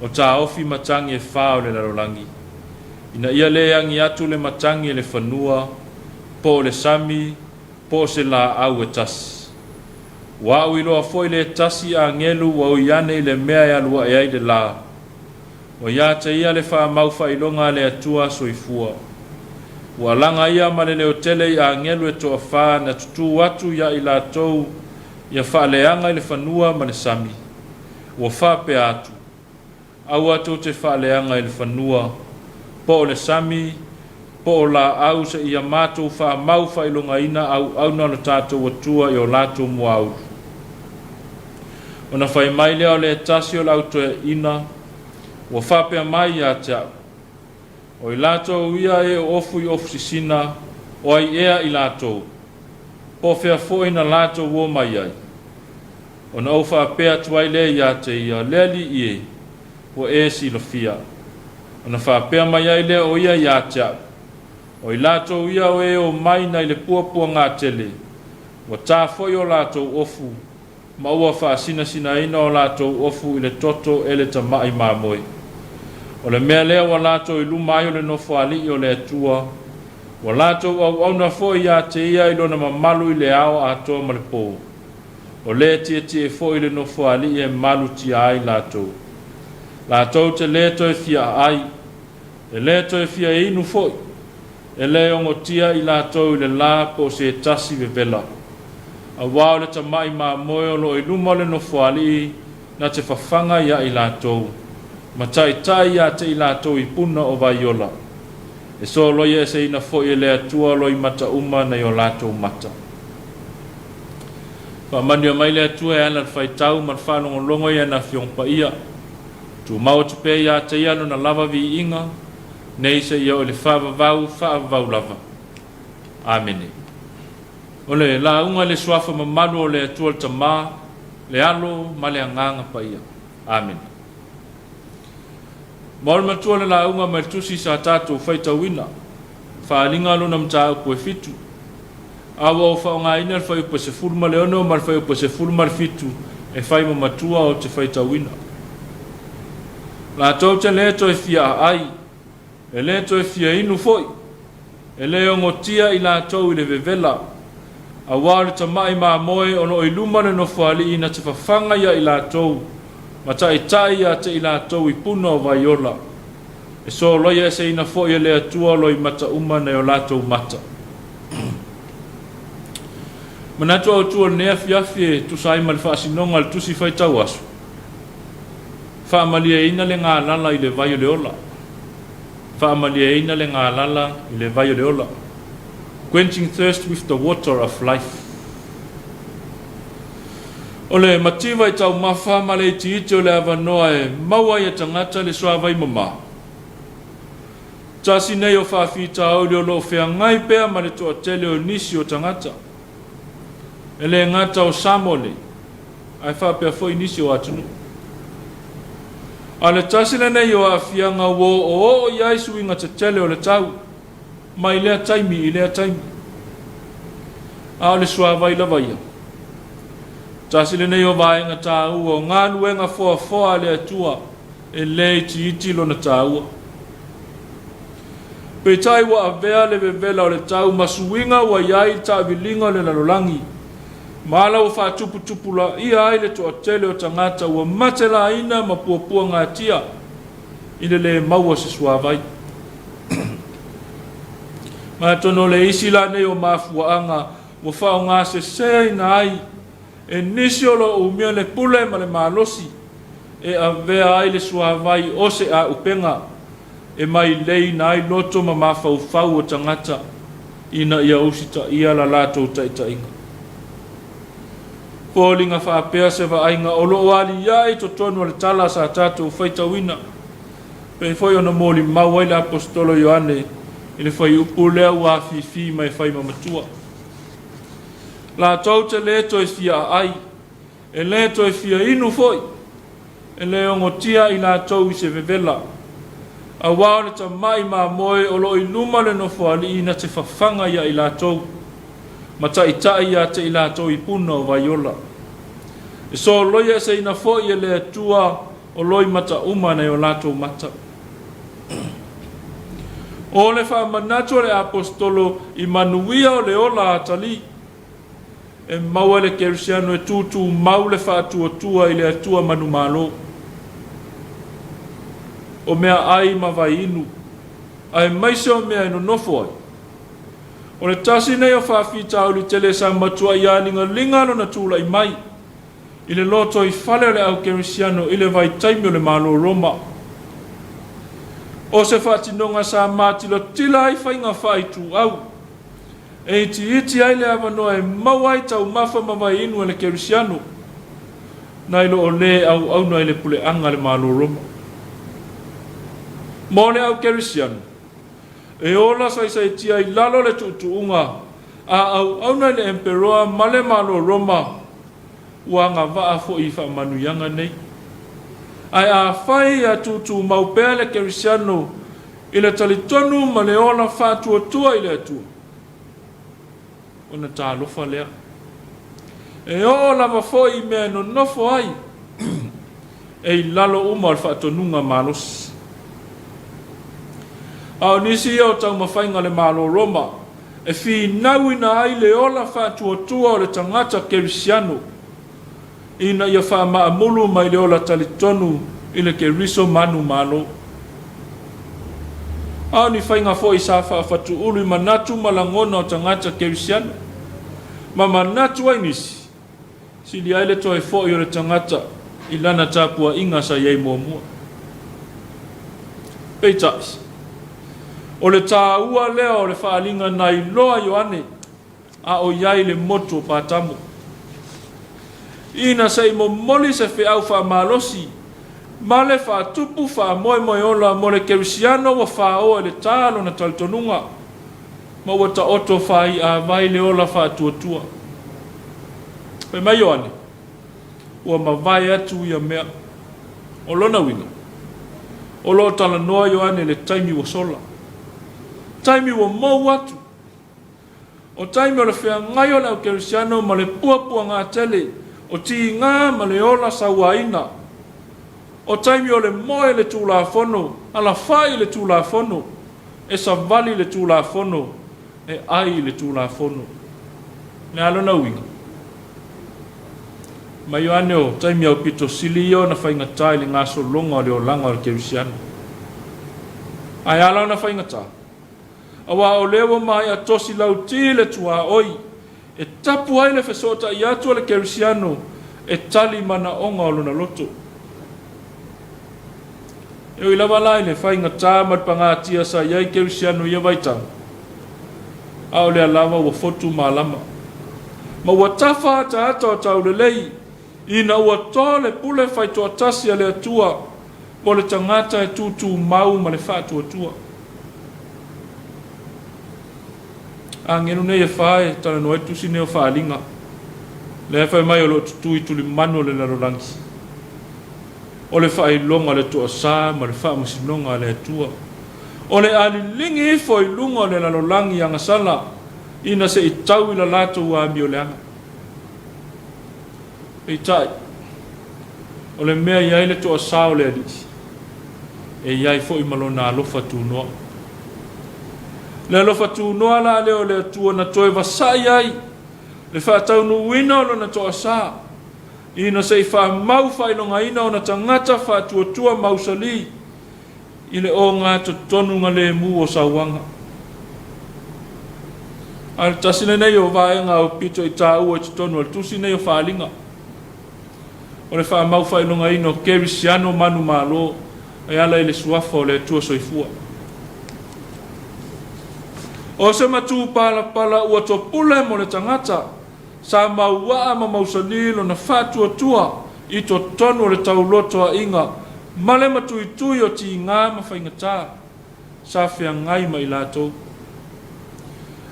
o taofi matagi e fā o le lalolagi, ina ia lē agi atu le matagi i le fanua, po o le sami, po o se laau e tasi. Ua aʻu iloa foi le tasi agelu ua ui ane i le mea e alu aʻe ai le lā. Ua ia te ia le faamau faailoga a le Atua soifua. Ua alaga ia ma le leotele i agelu e toafā na tutū atu iā i latou ia faaleaga i le fanua ma le sami. Ua faapea atu, Aua tou te faaleaga i le fanua, po o le sami, po o laau seia matou faamau faailogaina auauna o le tatou Atua i o latou muaulu. Ona fai mai lea o le tasi o le au toeaina, ua faapea mai ia te au, O i latou ia e oofu i ofu sisina, o ai ea i latou? Po o fea foi na latou o mai ai? Ona ou faapea atu ai lea ia te ia, Le Alii e, ua e silafia. Ona faapea mai ai lea o ia ia te au, O i latou ia o e omai nai le puapuagatele, ua ta foi o latou ofu, ma ua faasinasinaina o latou ofu i le toto e le tamai mamoe. O le mea lea ua latou i luma ai o le Nofoalii o le Atua, ua latou auauna foi ia te ia i lona mamalu i le ao atoa ma le pō. O lē tietie foi le Nofoalii e malutia ai latou. Latou te lē toe fia aai, e lē toe fia inu foi, e lē ogotia i latou i le lā po o se tasi vevela. Aua o le tamai mamoe o lo o i luma o le Nofoalii na te fafaga iā i latou, ma taitai ia te i latou i puna o vaiola. E soloia eseina foi e le Atua loimata uma nai o latou mata. Faamanuia mai le Atua e ala le faitau ma le faalogologo i ana Afioga Paia. Tumau atu pea ia te ia lona lava viiga, nei seia oo i le faavavau, faavavau lava. Amene. O le lauga i le suafa mamalu o le Atua le Tamā, le Alo ma le Agaga Paia. Amene. Ma o le matua le lauga mai le tusi sa tatou faitauina. Faaaliga lona mataupu e 7. A ua ou faaaogaina le fuaiupu e 16 ma le fuaiupu e 17 e fai ma matua o te faitauina. Latou te lē toe fia aai, e lē toe fia inu foi, e lē ogotia i latou i le vevela, Auā o le Tama'i Mamoe o lo o i luma o le Nofoalii na te fafaga ia i latou ma ta'ita'i ia te i latou i puna o vai ola, e soloia eseina foi e le Atua loimata uma nai o latou mata. Manatu autu o lenei afiafi e tusa ai ma le faasinoga a le Tusi Faitau Aso, Faamalieina le galala i le vai o le ola. Faamalieina le galala i le vai o le ola. Quenching thirst with the water of life. O le mativa i taumafa ma le itiiti o le avanoa e maua ai e tagata le suavai mama. Tasi nei o faafitauli o lo o feagai pea ma le toatele o nisi o tagata. E le gata o Samoa nei, ae faapea foi nisi o atunuu. A o le tasi lenei o aafiaga ua oooo i ai suiga tetele o le tau mai lea taimi i lea taimi. A o le suavai lava ia. Tasi lenei o vaega taua o galuega foafoa a le Atua e le itiiti lona taua. Peitai ua avea le vevela o le tau ma suiga ua i ai i le taaviliga o le lalolagi, ma ala ua faatuputupulaia ai le toatele o tagata ua matelaina ma puapuagatia i le le maua o se suavai. Ma atonu o le isi la nei o mafuaaga ua faaaogaseseina ai e nisi o lo o umia le pule ma le malosi e avea ai le suavai o se auupega e maileina ai loto ma mafaufau o tagata ina ia usitaia la latou taitaiga. Foliga faapea se vaaiga o lo o aliae i totonu o le tala sa tatou faitauina, pei foi ona molimau ai le Aposetolo Ioane i le fuaiupu lea ua afifi mai e fai ma matua. Latou te le toe fia aai, e le toe fia inu foi, e le ogotia i latou i se vevela, auā o le tama'i mamoe o lo o i luma o le Nofoalii na te fafaga ia i latou, ma ta'ita'i ia te i latou i puna o vai ola. E soloia eseina foi e le Atua o loimata uma nai o latou mata. O le faamanatu a le Aposetolo i manuia o le ola atalii, e maua e le Kerisiano e tutumau le faatuatua i le Atua manumalo. O meaai ma vaiinu, aemaise o mea e nonofo ai. O le tasi nei o faafitauli tele sa matuai aligaliga lona tulai mai i le lotoifale o le au Kerisiano i le vaitaimi o le Malo Roma. O se faatinoga sa matilotila ai faiga faaituau, e itiiti ai le avanoa e maua ai taumafa ma vaiinu e le Kerisiano, nai lo o lē auauna i le puleaga a le Malo Roma. Mo le au Kerisiano, e ola saisaitia i lalo le tuutuuga a auauna i le Emperoa ma le Malo Roma, ua agavaa foi i faamanuiaga nei. Ae afai ia tutumau pea le Kerisiano i le talitonu ma le ola faatuatua i le Atua, ona talofa lea. E oo lava foi i mea e nonofo ai, e i lalo uma o le faatonuga malosi. A o nisi ia o taumafaiga a le Malo Roma e finauina ai le ola faatuatua o le tagata Kerisiano ina ia faamaamulu mai le ola talitonu i le Keriso manumalo. A o ni faiga foi sa faafatuulu i manatu ma lagona o tagata Kerisiano, ma manatu ai nisi, sili ai le toe foi o le tagata i lana tapuaiga sa i ai muamua. Peitai, o le taua lea o le faaaliga na iloa Ioane a o i ai le motu o Patamo. Ina se i momoli se feau faamalosi ma le faatupu faamoemoe ola mo le Kerisiano ua faaoa i le tā lona talitonuga ma ua taoto faai'avai le ola faatuatua. Fai mai Ioane, ua mavae atu ia mea. O lona uiga, o lo o talanoa Ioane i le taimi ua sola, taimi ua mou atu. O taimi o le feagai o le au Kerisiano ma le puapuagatele, o tiga ma le ola sauaina. O taimi o le moe le Tulafono, alafai le Tulafono, e savali le Tulafono, e ai le Tulafono. Le a lona uiga? Ma Ioane o taimi aupito sili ia ona faigata i le gasologa o le olaga o le kerisiano. Ae a la ona faigata? Aua o lea ua maea tosi lauti le tuaoi e tapu ai le fesootai atu a le kerisiano e tali manaoga o lona loto. E ui lava la i le faigata ma le pagatia sa i ai kerisiano i ia vaitau, a o lea lava ua fotu malama ma ua tafa ataata o taulelei ina ua to le pule faitoatasi a le Atua mo le tagata e tutumau ma le faatuatua. Agelu nei e fa e talanoa ai le tusi nei o Faaaliga, lea e fai mai o lo o tutū i tulimanu o le lalolagi, o le faailoga o le toasā ma le faamasinoga a le Atua, o le a liligi ifo i luga o le lalolagi agasala ina se i tau i la latou amioleaga. Peitai, o le mea i ai le toasā o le Alii, e i ai foi ma lona alofa tunoa. Le alofa tunoa la lea o le Atua na toe vasa'i ai le faataunuuina o lona toasā, ina se i faamau faailogaina ona tagata faatuatua mausali i le ogatotonuga lemu o sauaga. A o le tasi lenei o vaega aupito i taua i totonu o le tusi nei o Faaaliga, o le faamau faailogaina o kerisiano manumalo e ala i le suafa o le Atua Soifua. O se matupalapala ua topule mo le tagata sa mauaa ma mausali lona faatuatua i totonu o le taulotoaiga ma le matuitui o tiga ma faigata sa feagai ma i latou.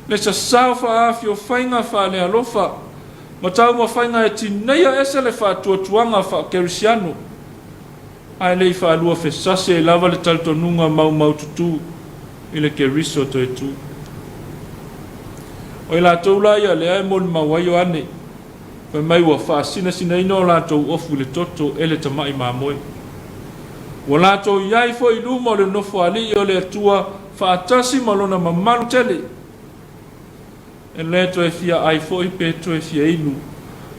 Le sasao faaafi o faiga faalealofa ma taumafaiga e tineia ese le faatuatuaga faakerisiano, ae le i faalua fesasi ai lava le talitonuga maumaututu i le Keriso toe tu. O i latou la ia lea e molimau ai Ioane, fai mai ua faasinasinaina o latou ofu i le toto e le tamai mamoe. Ua latou i ai foi i luma o le Nofoalii o le Atua faatasi ma lona mamalu tele. E le toe fia ai foi pe toe fia inu,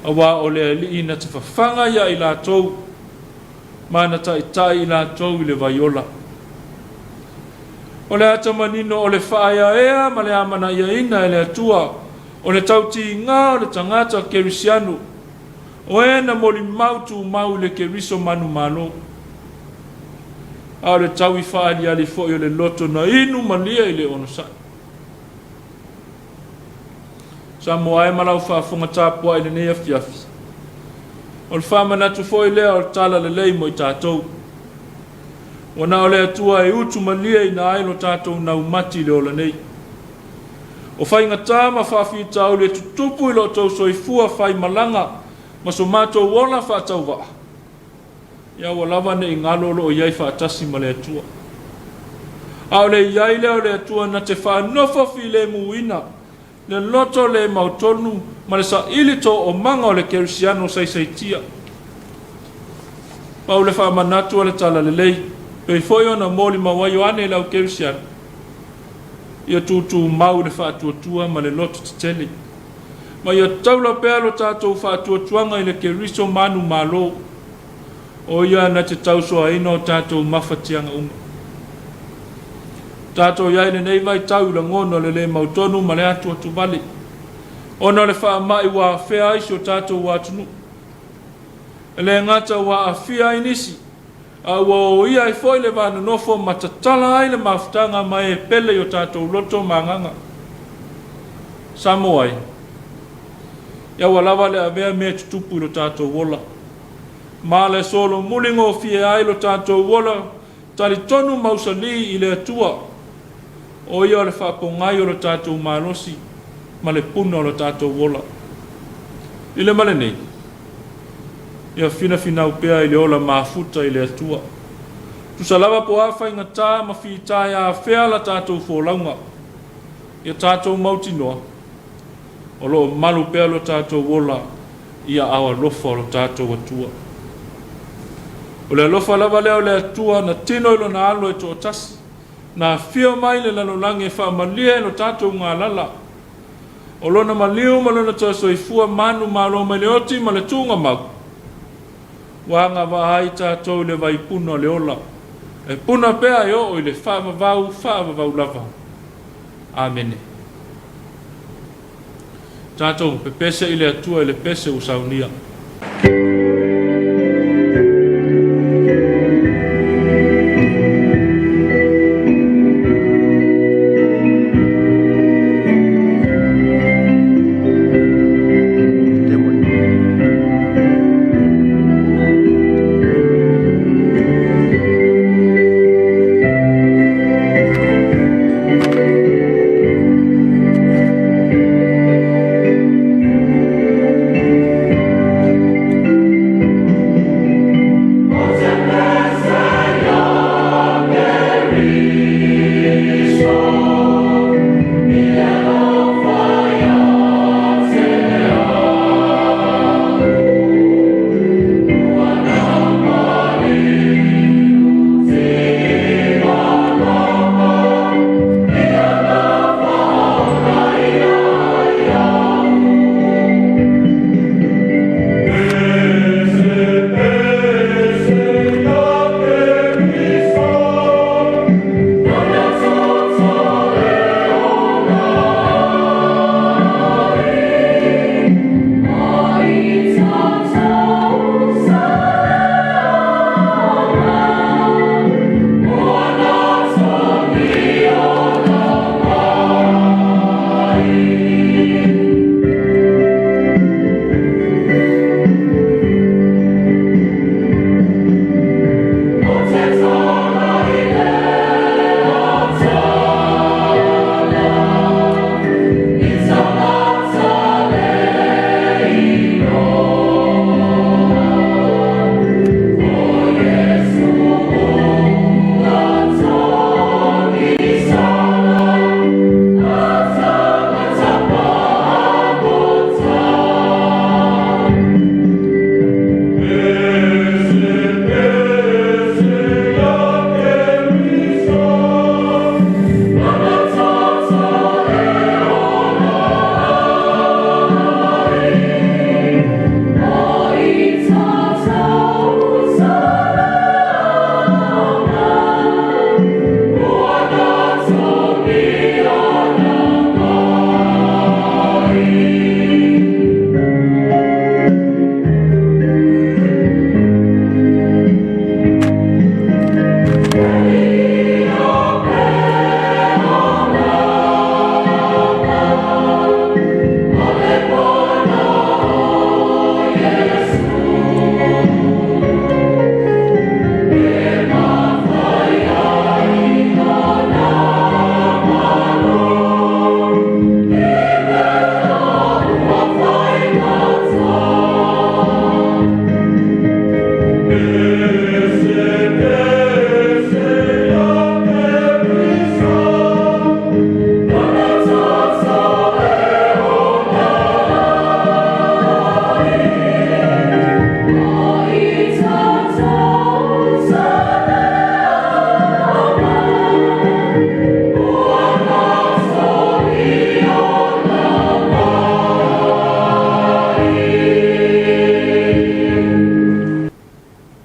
aua o le Alii na te fafaga ia i latou ma na taitai i latou i le vai ola. O le ata manino o le faaeaea ma le amanaiaina e le Atua o le tautiga o le tagata kerisiano, o e na molimau tumau i le Keriso manumalo, a o le taui faaaliali foi o le loto na inu malie i le onosai. Samoa e ma lau faafofoga tapuai i lenei afiafi, o le faamanatu foi lea o le tala lelei mo i tatou. Ua na o le Atua e utu malieina ai lo tatou naumati i le ola nei. O faigata ma faafitauli e tutupu i lo outou soifua faimalaga ma so matou ola faatauvaa, ia ua lava ne i galo o lo o i ai faatasi ma le Atua. A o le i ai lea o le Atua na te faanofo filemuina le loto le mautonu ma le saili toomaga o le kerisiano saisaitia. Pau le faamanatu a le Talalelei, pei foi ona molimau ai Ioane i le au kerisiano, ia tutumau i le faatuatua ma le loto tetele, ma ia taula pea lo tatou faatuatuaga i le Keriso manumalo, o ia na te tausoaina o tatou mafatiaga uma. Tatou i ai i lenei vaitau i lagona o le le mautonu ma le atuatuvale, ona o le faamai ua afea ai si o tatou atunuu. E le gata ua aafia ai nisi, a ua oia ai foi le va nonofo ma tatala ai le mafutaga ma e pele i o tatou loto ma agaga. Samoa e, ia ua lava le avea mea e tutupu i lo tatou ola, ma le solomuli gofie ai lo tatou ola talitonu mausali i le Atua, o ia o le faapogai o lo tatou malosi ma le puna o lo tatou ola. I le ma lenei, ia finafinau pea i le ola mafuta i le Atua. Tusa lava po o a faigata ma fita e afea la tatou folauga, ia tatou mautinoa, o lo o malu pea lo tatou ola i aao alofa o lo tatou Atua. O le alofa lava lea o le Atua na tino i lona alo e toatasi, na afio mai i le lalolagi e faamalie lo tatou galala. O Lona maliu ma Lona toe soifua manumalo mai le oti ma le tugamau, ua agavaa ai tatou i le vaipuna o le ola, e puna pea e oo i le faavavau faavavau lava. Amene. Tatou pepese i le Atua i le pese ua saunia.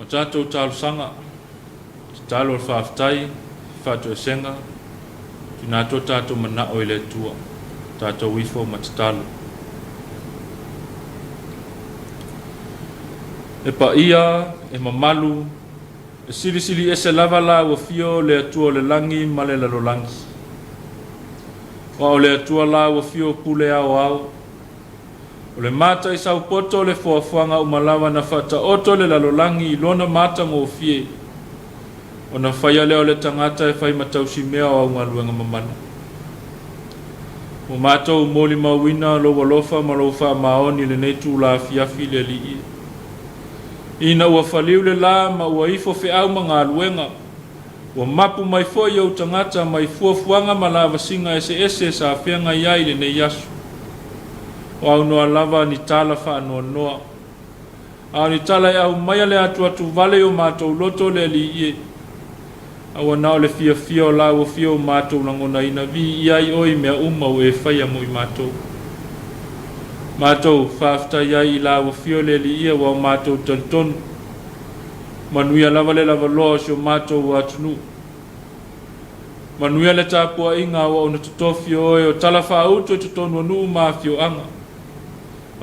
O tatou talosaga, tatalo o le faafetai, faatoesega, tuuina atu o tatou manao i le Atua, tatou ifo ma tatalo. E paia, e mamalu, e silisili ese lava la ua fio le Atua o le lagi ma le lalolagi. Aua o le Atua la ua fio pule aoao. O le mataisau poto o le foafoaga uma lava na faataoto le lalolagi i lona matagofie, ona faia lea o le tagata e fai ma tausimea o au galuega mamana. Ua matou molimauina lou alofa ma lou faamaoni i lenei itula afiafi le Alii. Ina ua faliu le la ma ua ifo feau ma galuega, ua mapu mai foi ou tagata mai fuafuaga ma lavasiga eseese sa feagai ai i lenei aso. O aunoa lava ni tala faanoanoa, a o ni tala e aumaia le atuatuvale i o matou loto le Alii e. Aua na o le fiafia o la ua fia o matou lagonaina, viia ai oe i mea uma ua e faia mo i matou. Matou faafetai ai i lau Afio le Alii aua o matou talitonu. Manuia lava le lavaloa o si o matou atunuu. Manuia le tapuaiga a auauna totofi o oe o talafaauto i totonu o nuu ma afioaga,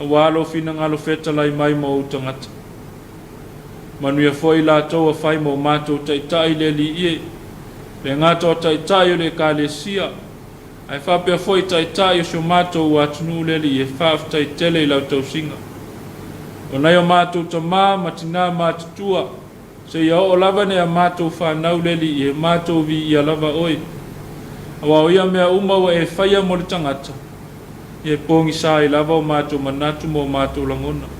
aua lou finagalo fetalai mai ma ou tagata. Manuia foi i latou a fai ma o matou taitai le Alii e, le gata o taitai o le Ekalesia, ae faapea foi taitai o si o matou atunuu le Alii e, faafetai tele i lau tausiga. O nai o matou tamā ma tinā matutua, seia oo lava nei a matou fanau le Alii e, matou viia lava oe. Aua o ia mea uma ua e faia mo le tagata, ia e pogisa ai lava o matou manatu ma o matou lagona.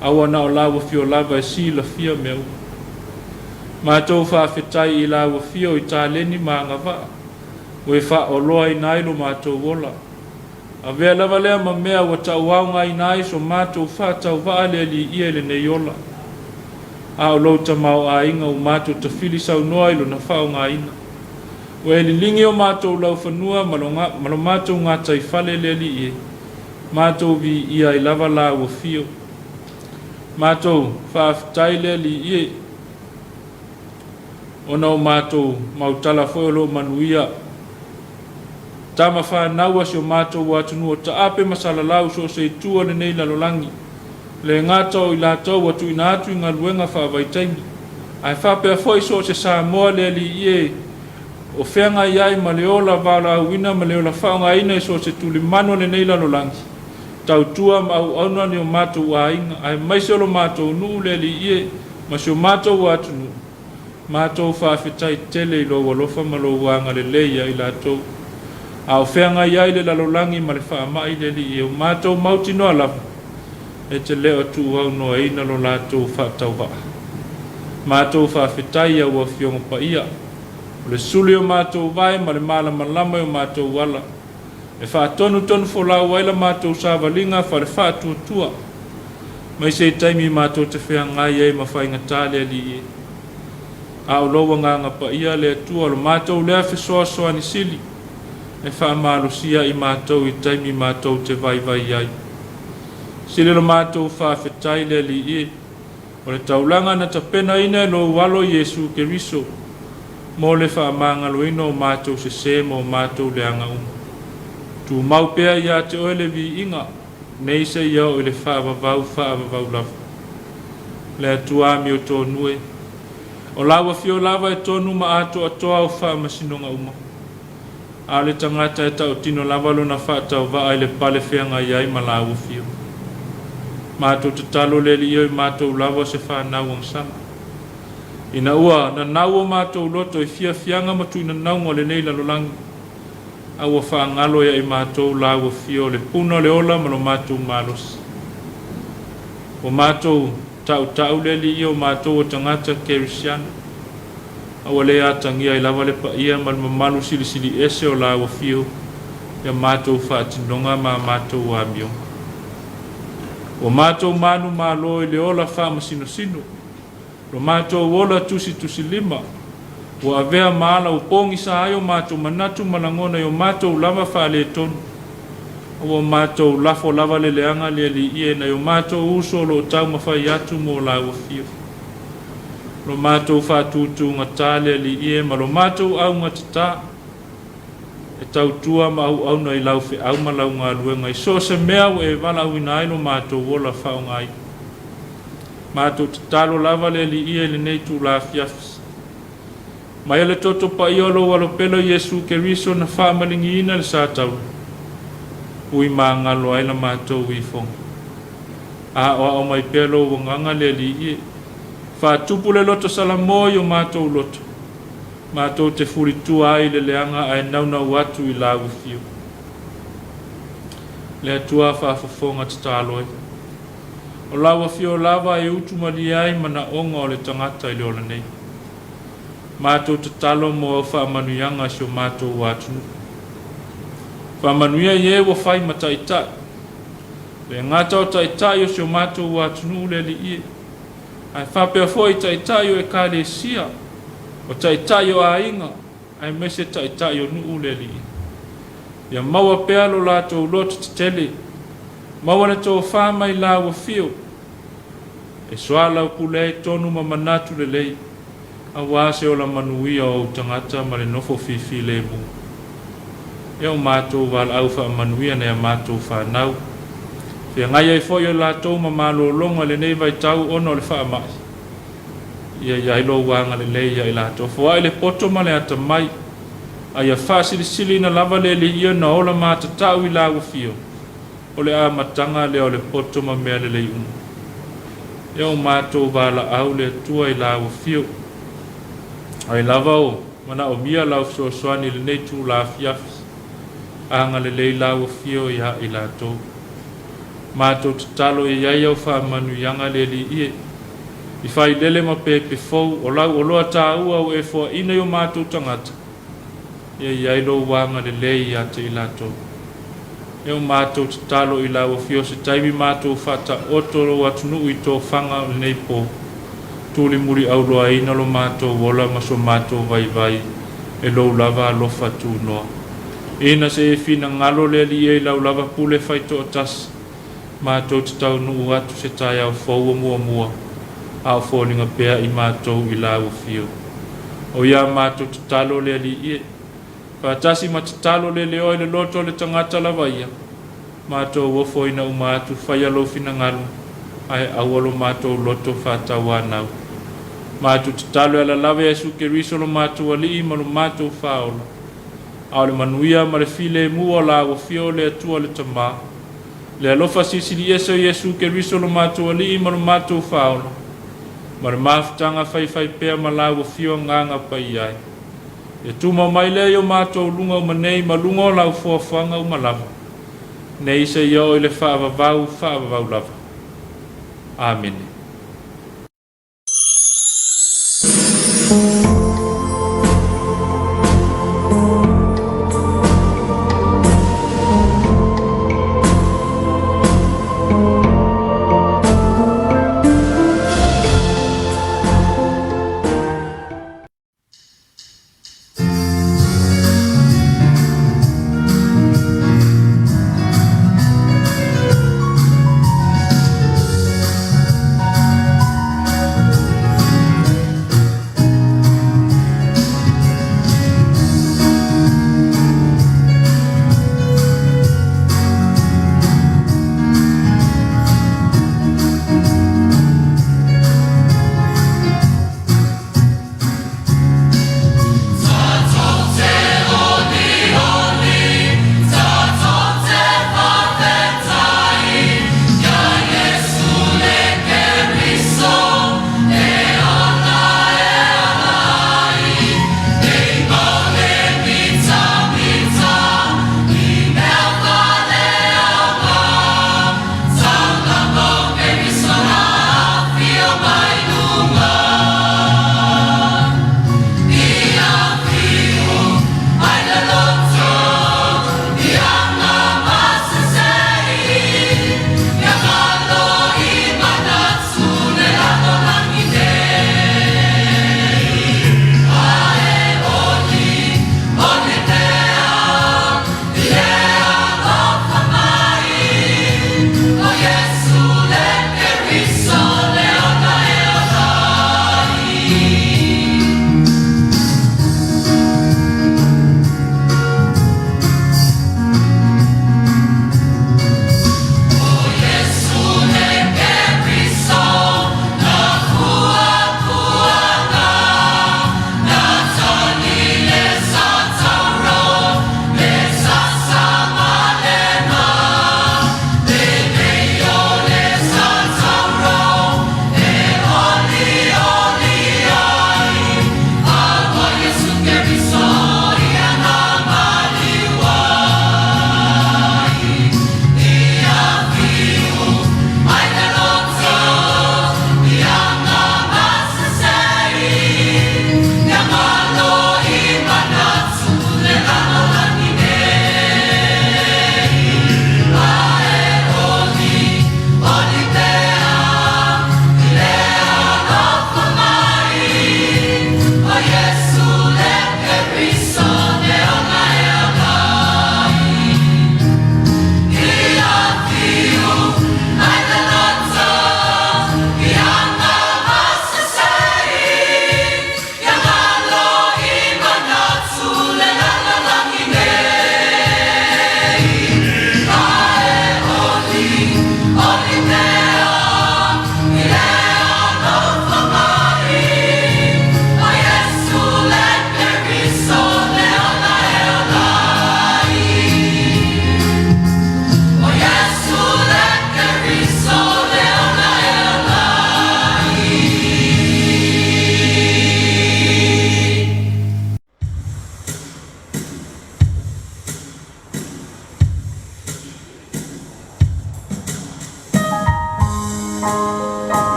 Aua na o lau Afio lava e silafia mea uma. Matou faafetai i lau Afio i taleni ma agavaa ua e faaoloaina ai lo matou ola. Avea lava lea ma mea ua tauaogaina ai so matou faatauvaa le Alii i lenei ola. A o lou tamaoaiga ua matou tafili saunoa i lona faaaogaina. Ua e liligi o matou laufanua ma lo matou gataifale le Alii e, matou viia ai lava lau Afio. Matou faafetai le Alii e, ona o matou mautala foi o lo o manuia tama fanau a si o matou atunuu o taape ma salalau so o se itu o lenei lalolagi, le gata o i latou ua tuuina atu i galuega faavaitaimi, ae faapea foi so o se Samoa le Alii e, o feagai ai ma le ola valaauina ma le ola faaaogaina i so o se tulimanu o lenei lalolagi, tautua ma auauna ni o matou aiga, aemaise o lo matou nuu le Alii e, ma si o matou atunuu. Matou faafetai tele i lou alofa ma lou agalelei ia i latou. A o feagai ai le lalolagi ma le faamai le Alii e, o matou mautinoa lava, e te le o tuuaunoaina lo latou faatauvaa. Matou faafetai i au Afioga Paia, o le sulu i o matou vae ma le malamalama i o matou ala, e faatonutonu folau ai la matou savaliga faale-faatuatua, mai se taimi matou te feagai ai ma faigata le Alii e. A o lou Agaga Paia le Atua o lo matou lea fesoasoani sili, e faamalosia i matou i taimi matou te vaivai ai. Sili lo matou faafetai le Alii e, o le taulaga na tapenaina e lou Alo Iesu Keriso, mo le faamagaloina o matou sesē ma o matou leaga uma. Tumau pea ia te oe le viiga, nei seia oo i le faavavau faavavau lava. Le Atua amiotonu e, o lau Afio lava e tonu ma atoatoa au faamasinoga uma. A o le tagata e tautino lava lona faatauvaa i le pale feagai ai ma lau Afio. Matou tatalo le Alii o i matou lava o se fanau agasala. Ina ua nanau o matou loto i fiafiaga ma tuinanauga o lenei lalolagi, a ua faagalo ia i matou lau Afio o le puna o le ola ma lo matou malosi. Ua matou tautau le Alii o matou o tagata Kerisiano, a ua le atagia ai lava le paia ma le mamalu silisili ese o lau Afio ia matou faatinoga ma a matou amioga. Ua matou manumalo i le ola faamasinosino, Lo matou ola tusitusilima, ua avea ma ala ua pogisa ai o matou manatu ma lagona i o matou lava faaletonu. A ua matou lafo lava le leaga le Alii e nai o matou uso o lo o taumafai atu mo lau Afio. Lo matou faatutugata le Alii e ma lo matou augatata, e tautua ma auauna i lau feau ma lau galuega i so o se mea ua e valaauina ai lo matou ola faaaogaina. Matou tatalo lava le Alii i lenei itula afiafi. Mai o le toto paia o lou Alo pele o Iesu Keriso na faamaligiina le sa taula, ui magalo ai la matou ifoga. Aoao mai pea lou agaga le Alii e. Faatupu le loto salamo i o matou loto, matou te fulitua ai i le leaga ae naunau atu i lau Afio. Le Atua faafofoga tatalo e. O lau Afio lava e utu malie ai manaoga o le tagata i le ola nei. Matou tatalo mo au faamanuiaga i si o matou atunuu. Faamanuia i e ua fai ma taitai. Le gata o taitai o si o matou atunuu le Alii e, ae faapea foi taitai o Ekalesia, o taitai o aiga, aemaise taitai o nuu le Alii. Ia maua pea lo latou loto tetele. Maua le tofa mai lau afio e soalaupule ai tonu ma manatu lelei aua se ola manuia o ou tagata ma le nofo fifilemu. Ia o matou valaau faamanuia nai a matou fanau. Feagai ai foi o latou ma malologa i lenei vaitau ona o le faamai. Ia i ai lou agalelei ia i latou. Foai le poto ma le atamai, a ia faasilisiliina lava le Alii ia na ola matatau i lau afio, o le amataga lea o le poto ma mea lelei uma. Ia o matou valaau le Atua i lau afio. Ai lava o manaomia lau fesoasoani i lenei itula afiafi. Agalelei lau afio ia i latou. Matou tatalo ia i ai au faamanuiaga le Alii e. I failele ma pepe fou, o lau oloa taua ua e foaina i o matou tagata, ia i ai lou agalelei ia te i latou. Ia o matou tatalo i lau afio se taimi matou faataoto lou atunuu i tofaga o lenei po. Tulimuli auloaina lo matou ola ma so matou vaivai e lou lava alofa tunoa. Ina se e finagalo le Alii e i lau lava pule faitoatasi, matou te taunuu atu se taeao fou o muamua, a o foliga pea i matou i lau afio. O ia matou tatalo le Alii e. Faatasi ma tatalo le leoa i le loto o le tagata lava ia, matou ofoina uma atu faia lou finagalo, ae aua lo matou loto faatauanau. Matou tatalo e alalava Iesu Keriso lo matou Alii ma lo matou Faaola. A o le manuia ma le filemu o lau afio le Atua le Tama, le alofa silisili ese o Iesu Keriso lo matou Alii ma lo matou Faaola, ma le mafutaga faifaipea ma lau afio Agaga Paia e. Ia tumau mai lea i o matou luga uma nei ma luga o lau foafoaga uma lava, nei seia oo i le faavavau faavavau lava. Amene.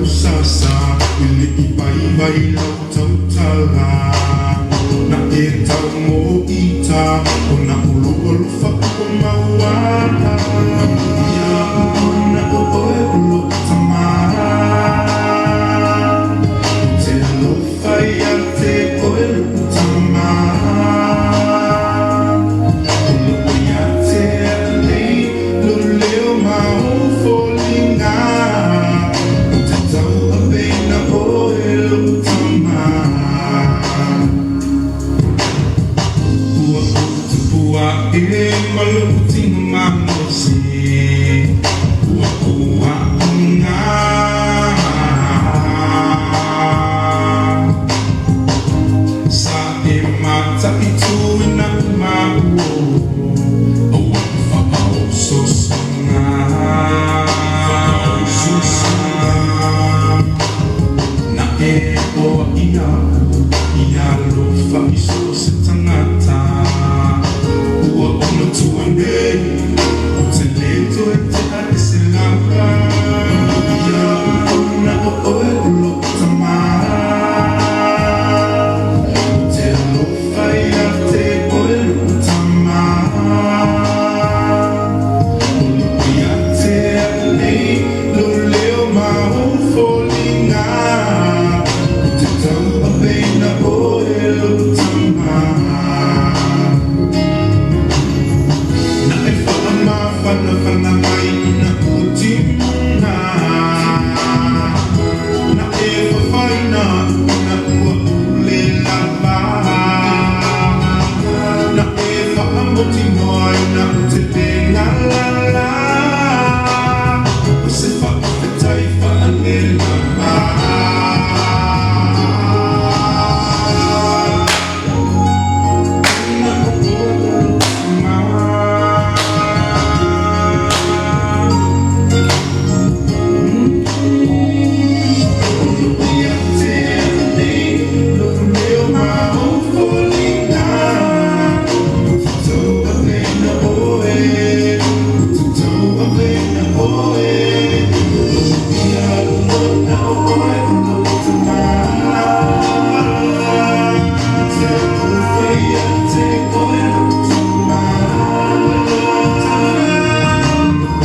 lau sasa E le i vaivai lau tautala Na e tau mo ita Ona o lou alofa ua maua Ia ona o oe o lou tama Ou te alofa ia te oe lou tama O lo o ia te au nei lou leo ma ou foliga Ou te tauaveina oe lou tama Ua ou tupu aʻe ma loʻu tino malosi Ua ou aoga Sa e mataituina maua Aua e faaososoga Faaososoga Na e oa iaʻu ia alofa i so o se tagata Ua ou matua nei Ou te lē toe tea ese lava Ia ona o oe o lou tama Ou te alofa ia te oe lou tama O lo o ia te au nei lou leo ma ou foliga Ou te tauaveina oe lou tama Na e faamafanafana mai ina ua timuga Na e fafaina ina ua ou le lava Na e faamautinoa ina ou te le galala O se faafetai faalelava Ona o oe o lou tama. O lo o ia te au nei lou leo ma ou foliga Ou te tauaveina oe Ou te tauaveina oe Ia ona o oe o lou tama Ou te alofa ia te oe lou tama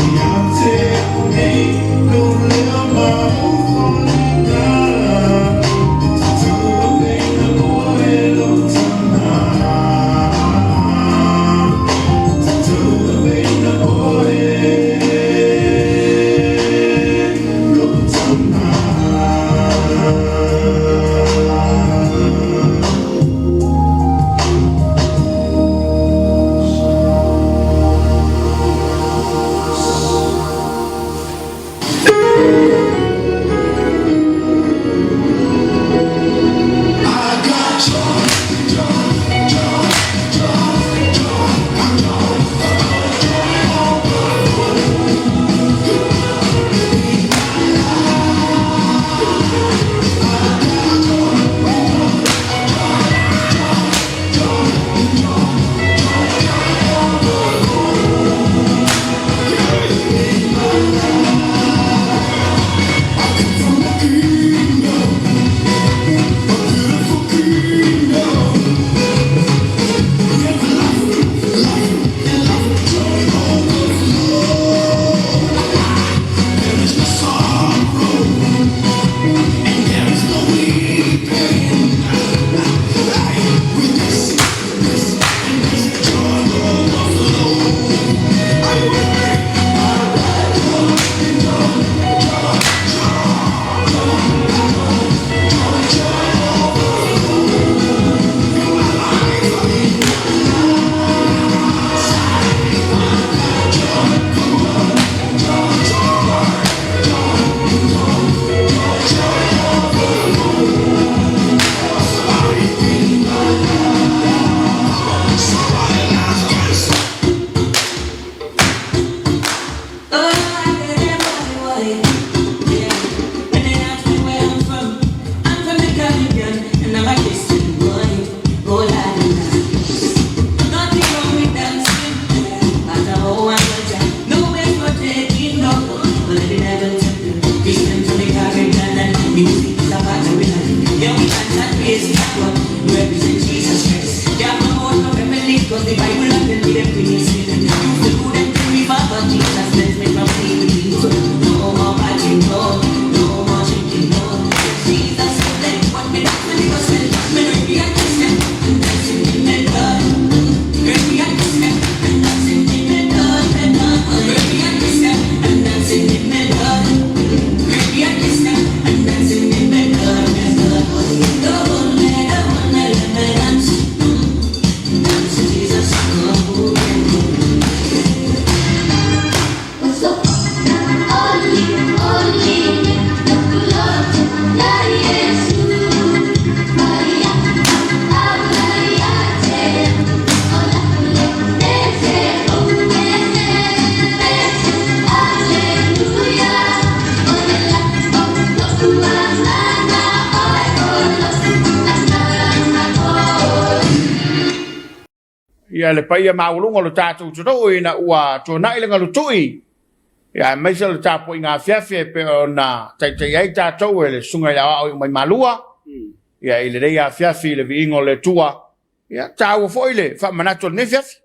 Ia te au nei lou leo ma ou foliga Ou te tauaveina oe lou tama Ou te tauaveina oe. Ia le paia maualuga o le tatou atunuu ina ua tuanai le galutui, ia aemaise o le tapuaiga afiafi e pei ona taitai ai tatou e le Susuga i le Aoao Iumaimalua, ia i lenei afiafi i le viiga o le Atua. Ia taua foi le faamanatu o lenei afiafi.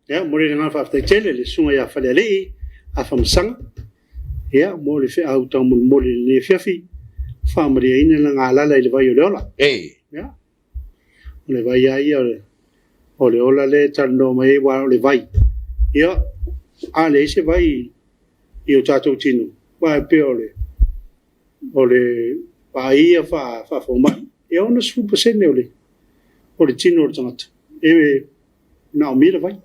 Ia, momoli le agaga faafetai tele i le Susuga ia Falealii Afamasaga, ia, mo le feau taumolimoli i lenei afiafi, faamalieina le galala i le vai o le ola. Ia, o le vai lava ia o le ola lea e talanoa mai ai, aua o le vai, ia, a leai se vai i o tatou tino, aua e pei o le o le vaai ia faafomai, e 60% o le o le tino o le tagata e manaomia le vai.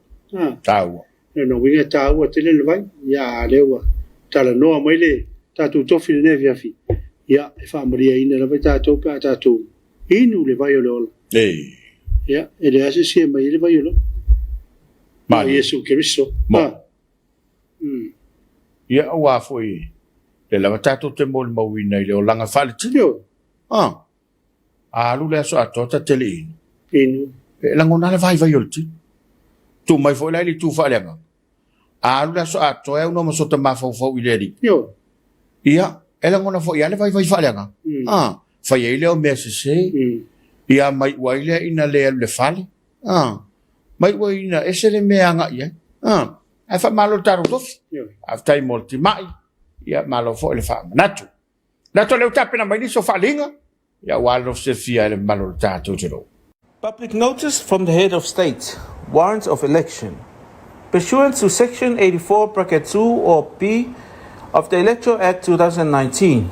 Taua. O lona uiga e taua tele le vai. Ia, a o lea ua talanoa mai le tatou tofi i lenei afiafi, ia, e faamalieina lava tatou pe a tatou inu le vai o le ola. Ia, e leai se isi e aumai ai le vai o le ola. Ma Iesu Keriso. Ia, aua foi lea lava tatou te molimauina i le olaga faaletino. A alu le aso atoa ta te le inu. Inu. E lagona le vaivai o le tino. Tuu mai foi la i le itu faaleagaga. A alu le aso atoa e aunoa ma sota mafaufau i le Alii. Ia, e lagona foi lava le vaivai faaleagaga. A, fai ai lea o mea sese. Ia, ma iu ai lea ina le alu i le fale. A, ma iu ai ina ese le mea e agai i ai. A, ae faamalo le tatou tofi. Faafetai mo le timai. Ia, malo foi le faamanatu. Lato lea ua tapena mai nisi o faaaliga, ia aua le nofo silafia e le mamalu o le tatou atunuu. Public notice from the Head of State, Warrant of Election. Pursuant to Section 84 bracket 2 or B of the Electoral Act 2019,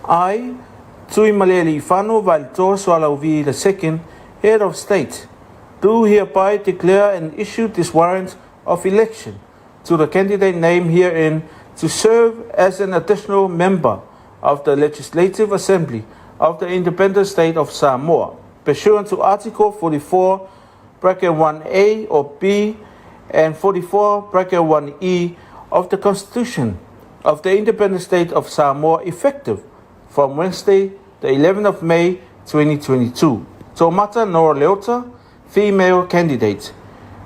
I, Tuimalealiifano Vaaletoa Sualauvi II, Head of State, do hereby declare and issue this warrant of election to the candidate named herein to serve as an additional member of the Legislative Assembly of the Independent State of Samoa, pursuant to Article 44, bracket 1A or B, and 44, bracket 1E of the Constitution of the Independent State of Samoa, effective from Wednesday, the 11th of May, 2022. Tomata Nora Leota, female candidate,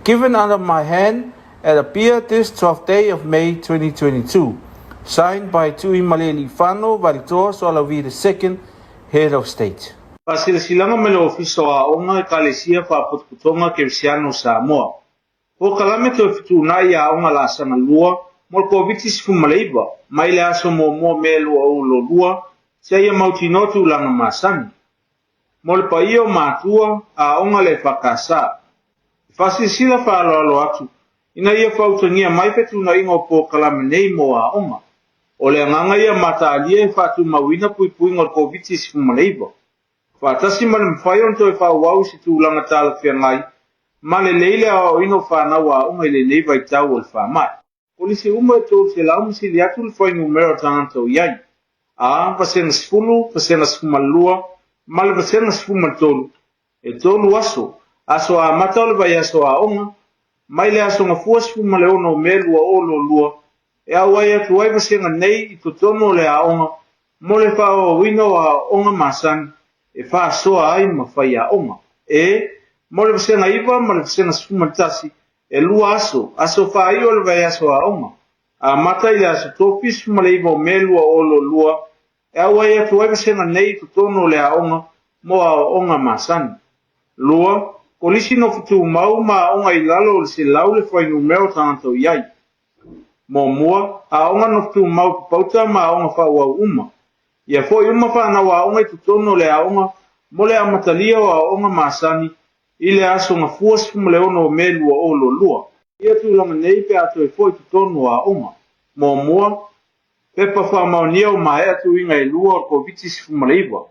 given under my hand at Apia this 12th day of May 2022, signed by Tuimalealiifano Vaaletoa Sualauvi II, Head of State. Faasilasilaga mai le Ofisa o Aoga Ekalesia Faapotopotoga Kerisiano o Samoa. Polokalame toe fetuunai i aoga laasaga lua mo le Koviti-19 mai le aso muamua Me 2022 seia mautinoa tulaga masani. Mo le paia o matua, aoga le EFKS. E faasilasila faaaloalo atu ina ia fautuagia mai fetuunaiga o polokalame nei mo aoga. O le agaga ia mataalia e faatumauina puipuiga o le Koviti-19. Faatasi ma le mafai ona toe faaauau i se tulaga talafeagai ma lelei le aoaoina o fanau aoga i lenei vaitau o le faamai. Kolisi uma e 300 ma sili atu le fuainumera o tagata o i ai, a, vasega 10, vasega 12, ma le vasega 13, e tolu aso, aso amata o le vaiaso aoga, mai le aso Gafua 16 o Me 2022, e auai atu ai vasega nei i totonu o le aoga mo le faaauauina o aoaoga masani e faasoa ai ma faiaoga. E, mo le vasega 9 ma le vasega 11, e lua aso, aso faaiu o le vaiaso aoga, amata i le aso Tofi 19 o Me 2022, e auai atu ai vasega nei i totonu o le aoga mo aoaoga masani. 2, Kolisi nofo tumau ma aoga i lalo o le 100 le fuainumera o tagata o i ai. Muamua, aoga nofo tumau papauta ma aoga faaauau uma. Ia foi uma fanau aoga i totonu o le aoga mo le amatalia o aoaoga masani i le aso Gafua 16 o Me 2022. Ia tulaga nei pe a toe foi i totonu o aoga. Muamua, Pepa faamaonia o maea tuiga e lua o le Koviti-19.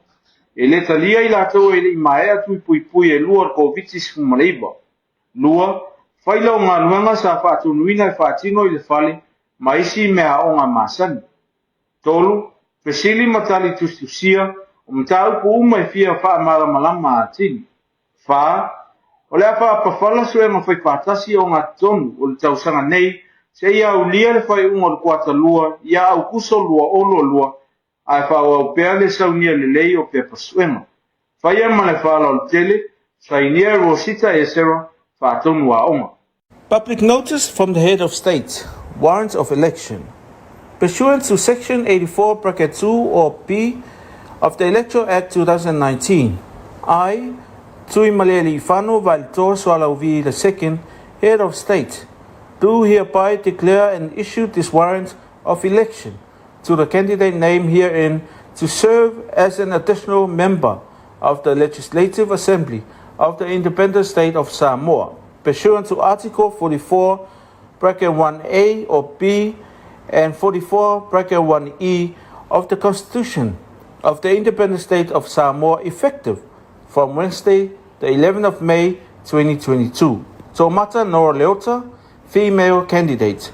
E le talia i latou e le i maea tui puipui e lua o le Koviti-19. 2, Faila o galuega sa faatonuina e faatino i le fale ma isi meaaoga masani. 3, Fesili ma tali tusitusia o mataupu uma e fia faamalamalama atili. 4, O le a faapafala suega faifaatasi ogatotonu o le tausaga nei seia aulia le faaiuga o le kuata lua ia Aukuso 2022 ae faaauau pea le saunia lelei o pepa suega. Faia ma le faaaloalo tele, sainia e Rosita Esera, faatonu aoga. Public notice from the Head of State, Warrant of Election. Pursuant to Section 84, bracket 2 or B of the Electoral Act 2019, I, Tuimalealiifano Vaaletoa Sualauvi II, Head of State, do hereby declare and issue this warrant of election to the candidate named herein to serve as an additional member of the Legislative Assembly of the Independent State of Samoa, pursuant to Article 44, bracket 1A or B, and 44, bracket 1E of the Constitution of the Independent State of Samoa, effective from Wednesday, the 11th of May, 2022. Tomata Nora Leota, female candidate,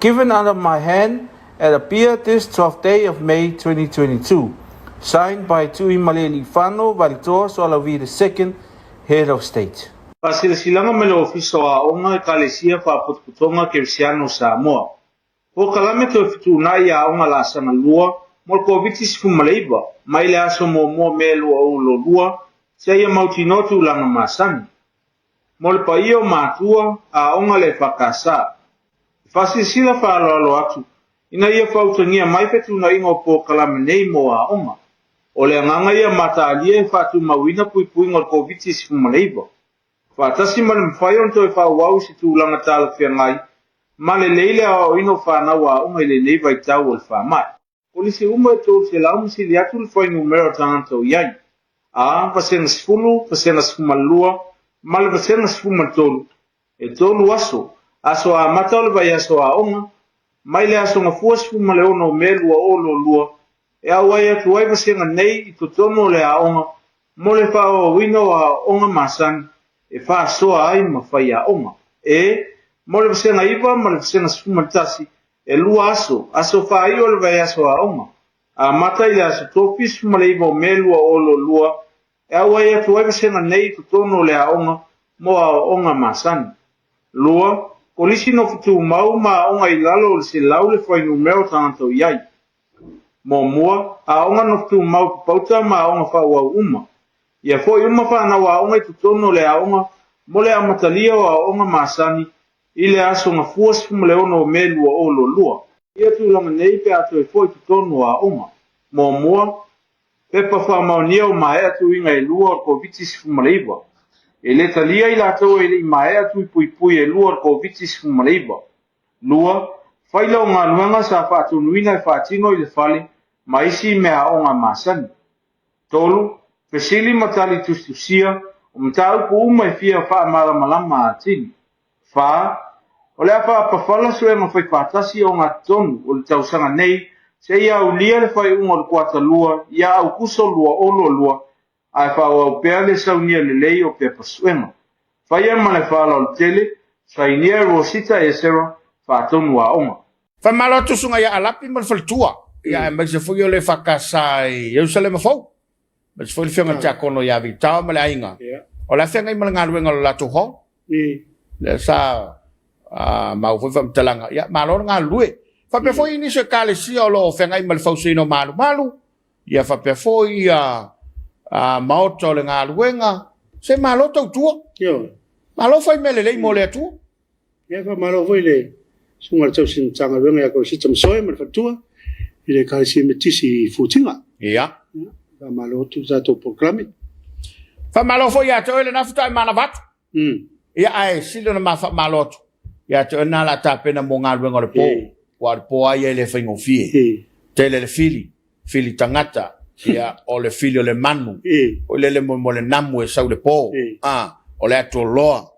given under my hand at Apia this 12th day of May 2022, signed by Tuimalealiifano Vaaletoa Sualauvi II, Head of State. Faasilasilaga mai le Ofisa o Aoga, Ekalesia, Faapotopotoga Kerisiano o Samoa. Polokalame toe fetuunai i aoga laasaga lua mo le Koviti-19 mai le aso muamua o Me 2022 seia mautinoa tulaga masani. Mo le paia o matua, aoga le EFKS. E faasilasila faaaloalo atu ina ia faautagia mai fetuunaiga o polokalame nei mo aoga. O le agaga ia mataalia e faatumauina puipuiga o le Koviti-19. Faatasi ma le mafai ona toe faaauau i se tulaga talafeagai ma lelei le aoaoina o fanau aoga i lenei vaitau o le faamai. Kolisi uma e 300 ma sili atu le fuainumera o tagata o i ai, A, Vasega 10, Vasega 12 ma le Vasega 13, e tolu aso, aso amata o le vaiaso aoga, mai le aso Gafua 16 o Me 2022, e auai atu ai vasega nei i totonu o le aoga mo le faaauauina o aoaoga masani e faasoa ai ma faiaoga. E, mo le vasega 9 ma le vasega 11, e lua aso, aso faaiu o le vaiaso aoga, amata i le aso Tofi 19 o Me 2022, e auai atu ai vasega nei i totonu o le aoga mo aoaoga masani. 2, Kolisi nofo tumau ma aoga i lalo o le 100 le fuainumera o tagata o i ai. Muamua, aoga nofo tumau i Papauta ma aoga faaauau uma. Ia foi uma fanau aoga i totonu o le aoga mo le amatalia o aoaoga masani i le aso Gafua 16 o Me 2022. Ia tulaga nei pe a toe foi i totonu o aoga. Muamua, Pepa faamaonia o maea tuiga e lua o le Koviti-19. E le talia i latou e le i maea tui puipui e lua o le Koviti-19. 2, Faila o galuega sa faatonuina e faatino i le fale ma isi meaaoga masani. 3, Fesili ma tali tusitusia o mataupu uma e fia faamalamalama atili. 4, O le a faapafala suega faifaatasi ogatotonu o le tausaga nei seia aulia le faaiuga o le kuata lua ia Aukuso 2022 ae faaauau pea le saunia lelei o pepa suega. Faia ma le faaaloalo tele, sainia e Rosita Esera, Faatonu Aoga. Faamalo atu Susuga ia Alapi ma le faletua, ia aemaise foi o le EFKS i Ierusalema Fou, aemaise foi le Afioga i le Tiakono ia Vitao ma le aiga. O le a feagai ma le galuega o le latou hall? Lea sa maua foi faamatalaga, ia malo le galulue. Faapea foi nisi o Ekalesia o lo o feagai ma le fausiaina o malumalu, ia faapea foi ia maota o le galuega, se malo tautua. Malo fai mea lelei mo le Atua. Ia faamalo foi le susuga i le tausi Matagaluega ia Korosita Masoe ma le faletua i le Ekalesia Metisi i Fuatiga. Ia. Faamalo atu le tatou polokalame. Faamalo foi ia te oe lena faatoa e manava atu. Ia ae sili ona ma faamalo atu ia te oe lena o le a tapena mo galuega o le po. Aua o le po lava ia e le faigofie. Tele le fili, fili tagata, ia o le fili o le manu, foi lele mo le namu e sau i le po, a, o le atualoa,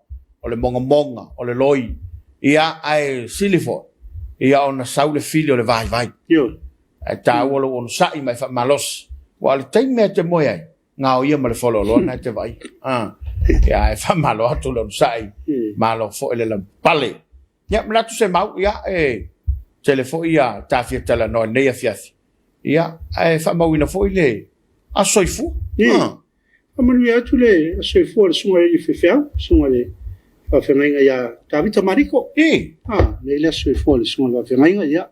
o le mogamoga, o le loi, ia ae sili foi ia ona sau le fili o le vaivai. Ae taua lou onosai ma e faamalosi, aua o le taimi lava e te moe ai, gaoia ma le folooloa lena e te vaai. A, ia ae faamalo atu le onosai, malo foi le lavapapale. Ia, manatu se mau, ia, e tele foi ia ta fia talanoa i lenei afiafi. Ia, ae faamauina foi le aso soifua. Ia, faamanuia atu le aso soifua o le susuga i le faifeau, susuga i le faafeagaiga ia Tavita Mariko. A, nei le aso soifua o le susuga i le faafeagaiga, ia,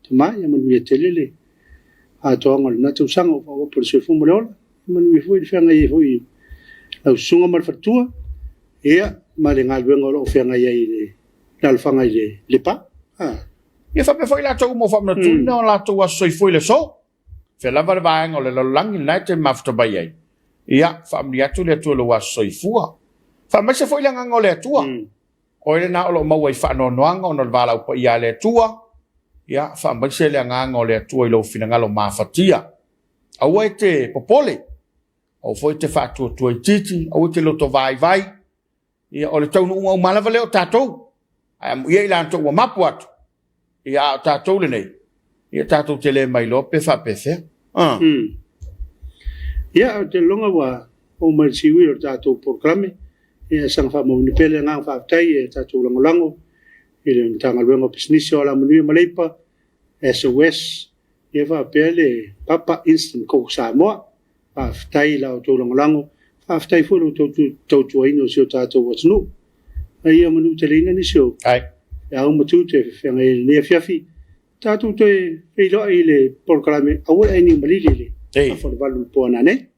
tama, ia manuia tele le atoaga o lena tausaga o faaopoopo le soifua ma le ola. Ia manuia foi le feagai ai foi lau susuga ma le faletua, ia, ma le galuega o lo o feagai ai i le alalafaga i le Lepa. Ia faapea foi latou uma ua faamanatuina o latou aso soifua i le aso. Fea lava le vaega o le lalolagi lena e te mafuta mai ai. Ia, faamanuia atu le Atua i lou aso soifua. Faamaise foi le agaga o le Atua. O ai lena o lo o maua i faanoanoaga ona o le valaau paia a le Atua. Ia, faamaise le agaga o le Atua i lou finagalo mafatia. Aua e te popole, aua foi e te faatuatua itiiti, aua e te loto vaivai. Ia, o le taunuuga uma lava lea o tatou. Ae amuia i latou ua mapu atu, ia, a o tatou lenei, ia tatou te le mailoa pe faapefea. Ah. Ia, ou te lagona ua oo mai le siui o le tatou polokalame. Ia, saga faamauina pea le agaga faafetai e tatou lagolago i le Matagaluega o Pisinisi o Alamanuia ma Leipa, SOS, ia faapea le Papa Instant Coke Samoa. Faafetai i la outou lagolago, faafetai foi i lo outou tautuaina o si o tatou atunuu. A ia manuteleina nisi o feau ma tiute e feagai ai i lenei afiafi. Tatou toe feiloai i le polokalame Aua le Ainiu Malili i le afa o le 8 i le po a nanei.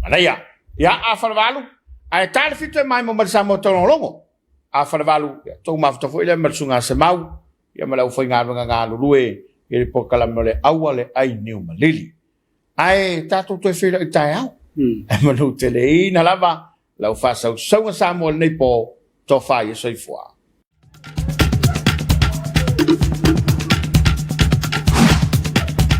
Manaia. Ia, afa le 8, ae ta le 7 e maimoa mai le Samoa Taulogologo. Afa le 8, ia, tou mafuta foi lea ma le Susuga Semau, ia ma le aufaigaluega galulue i le polokalame o le Aua le Ainiu Malili. Ae tatou toe feiloai taeao. Ae manuteleina lava lau faasausauga Samoa i lenei po, tofa ia soifua.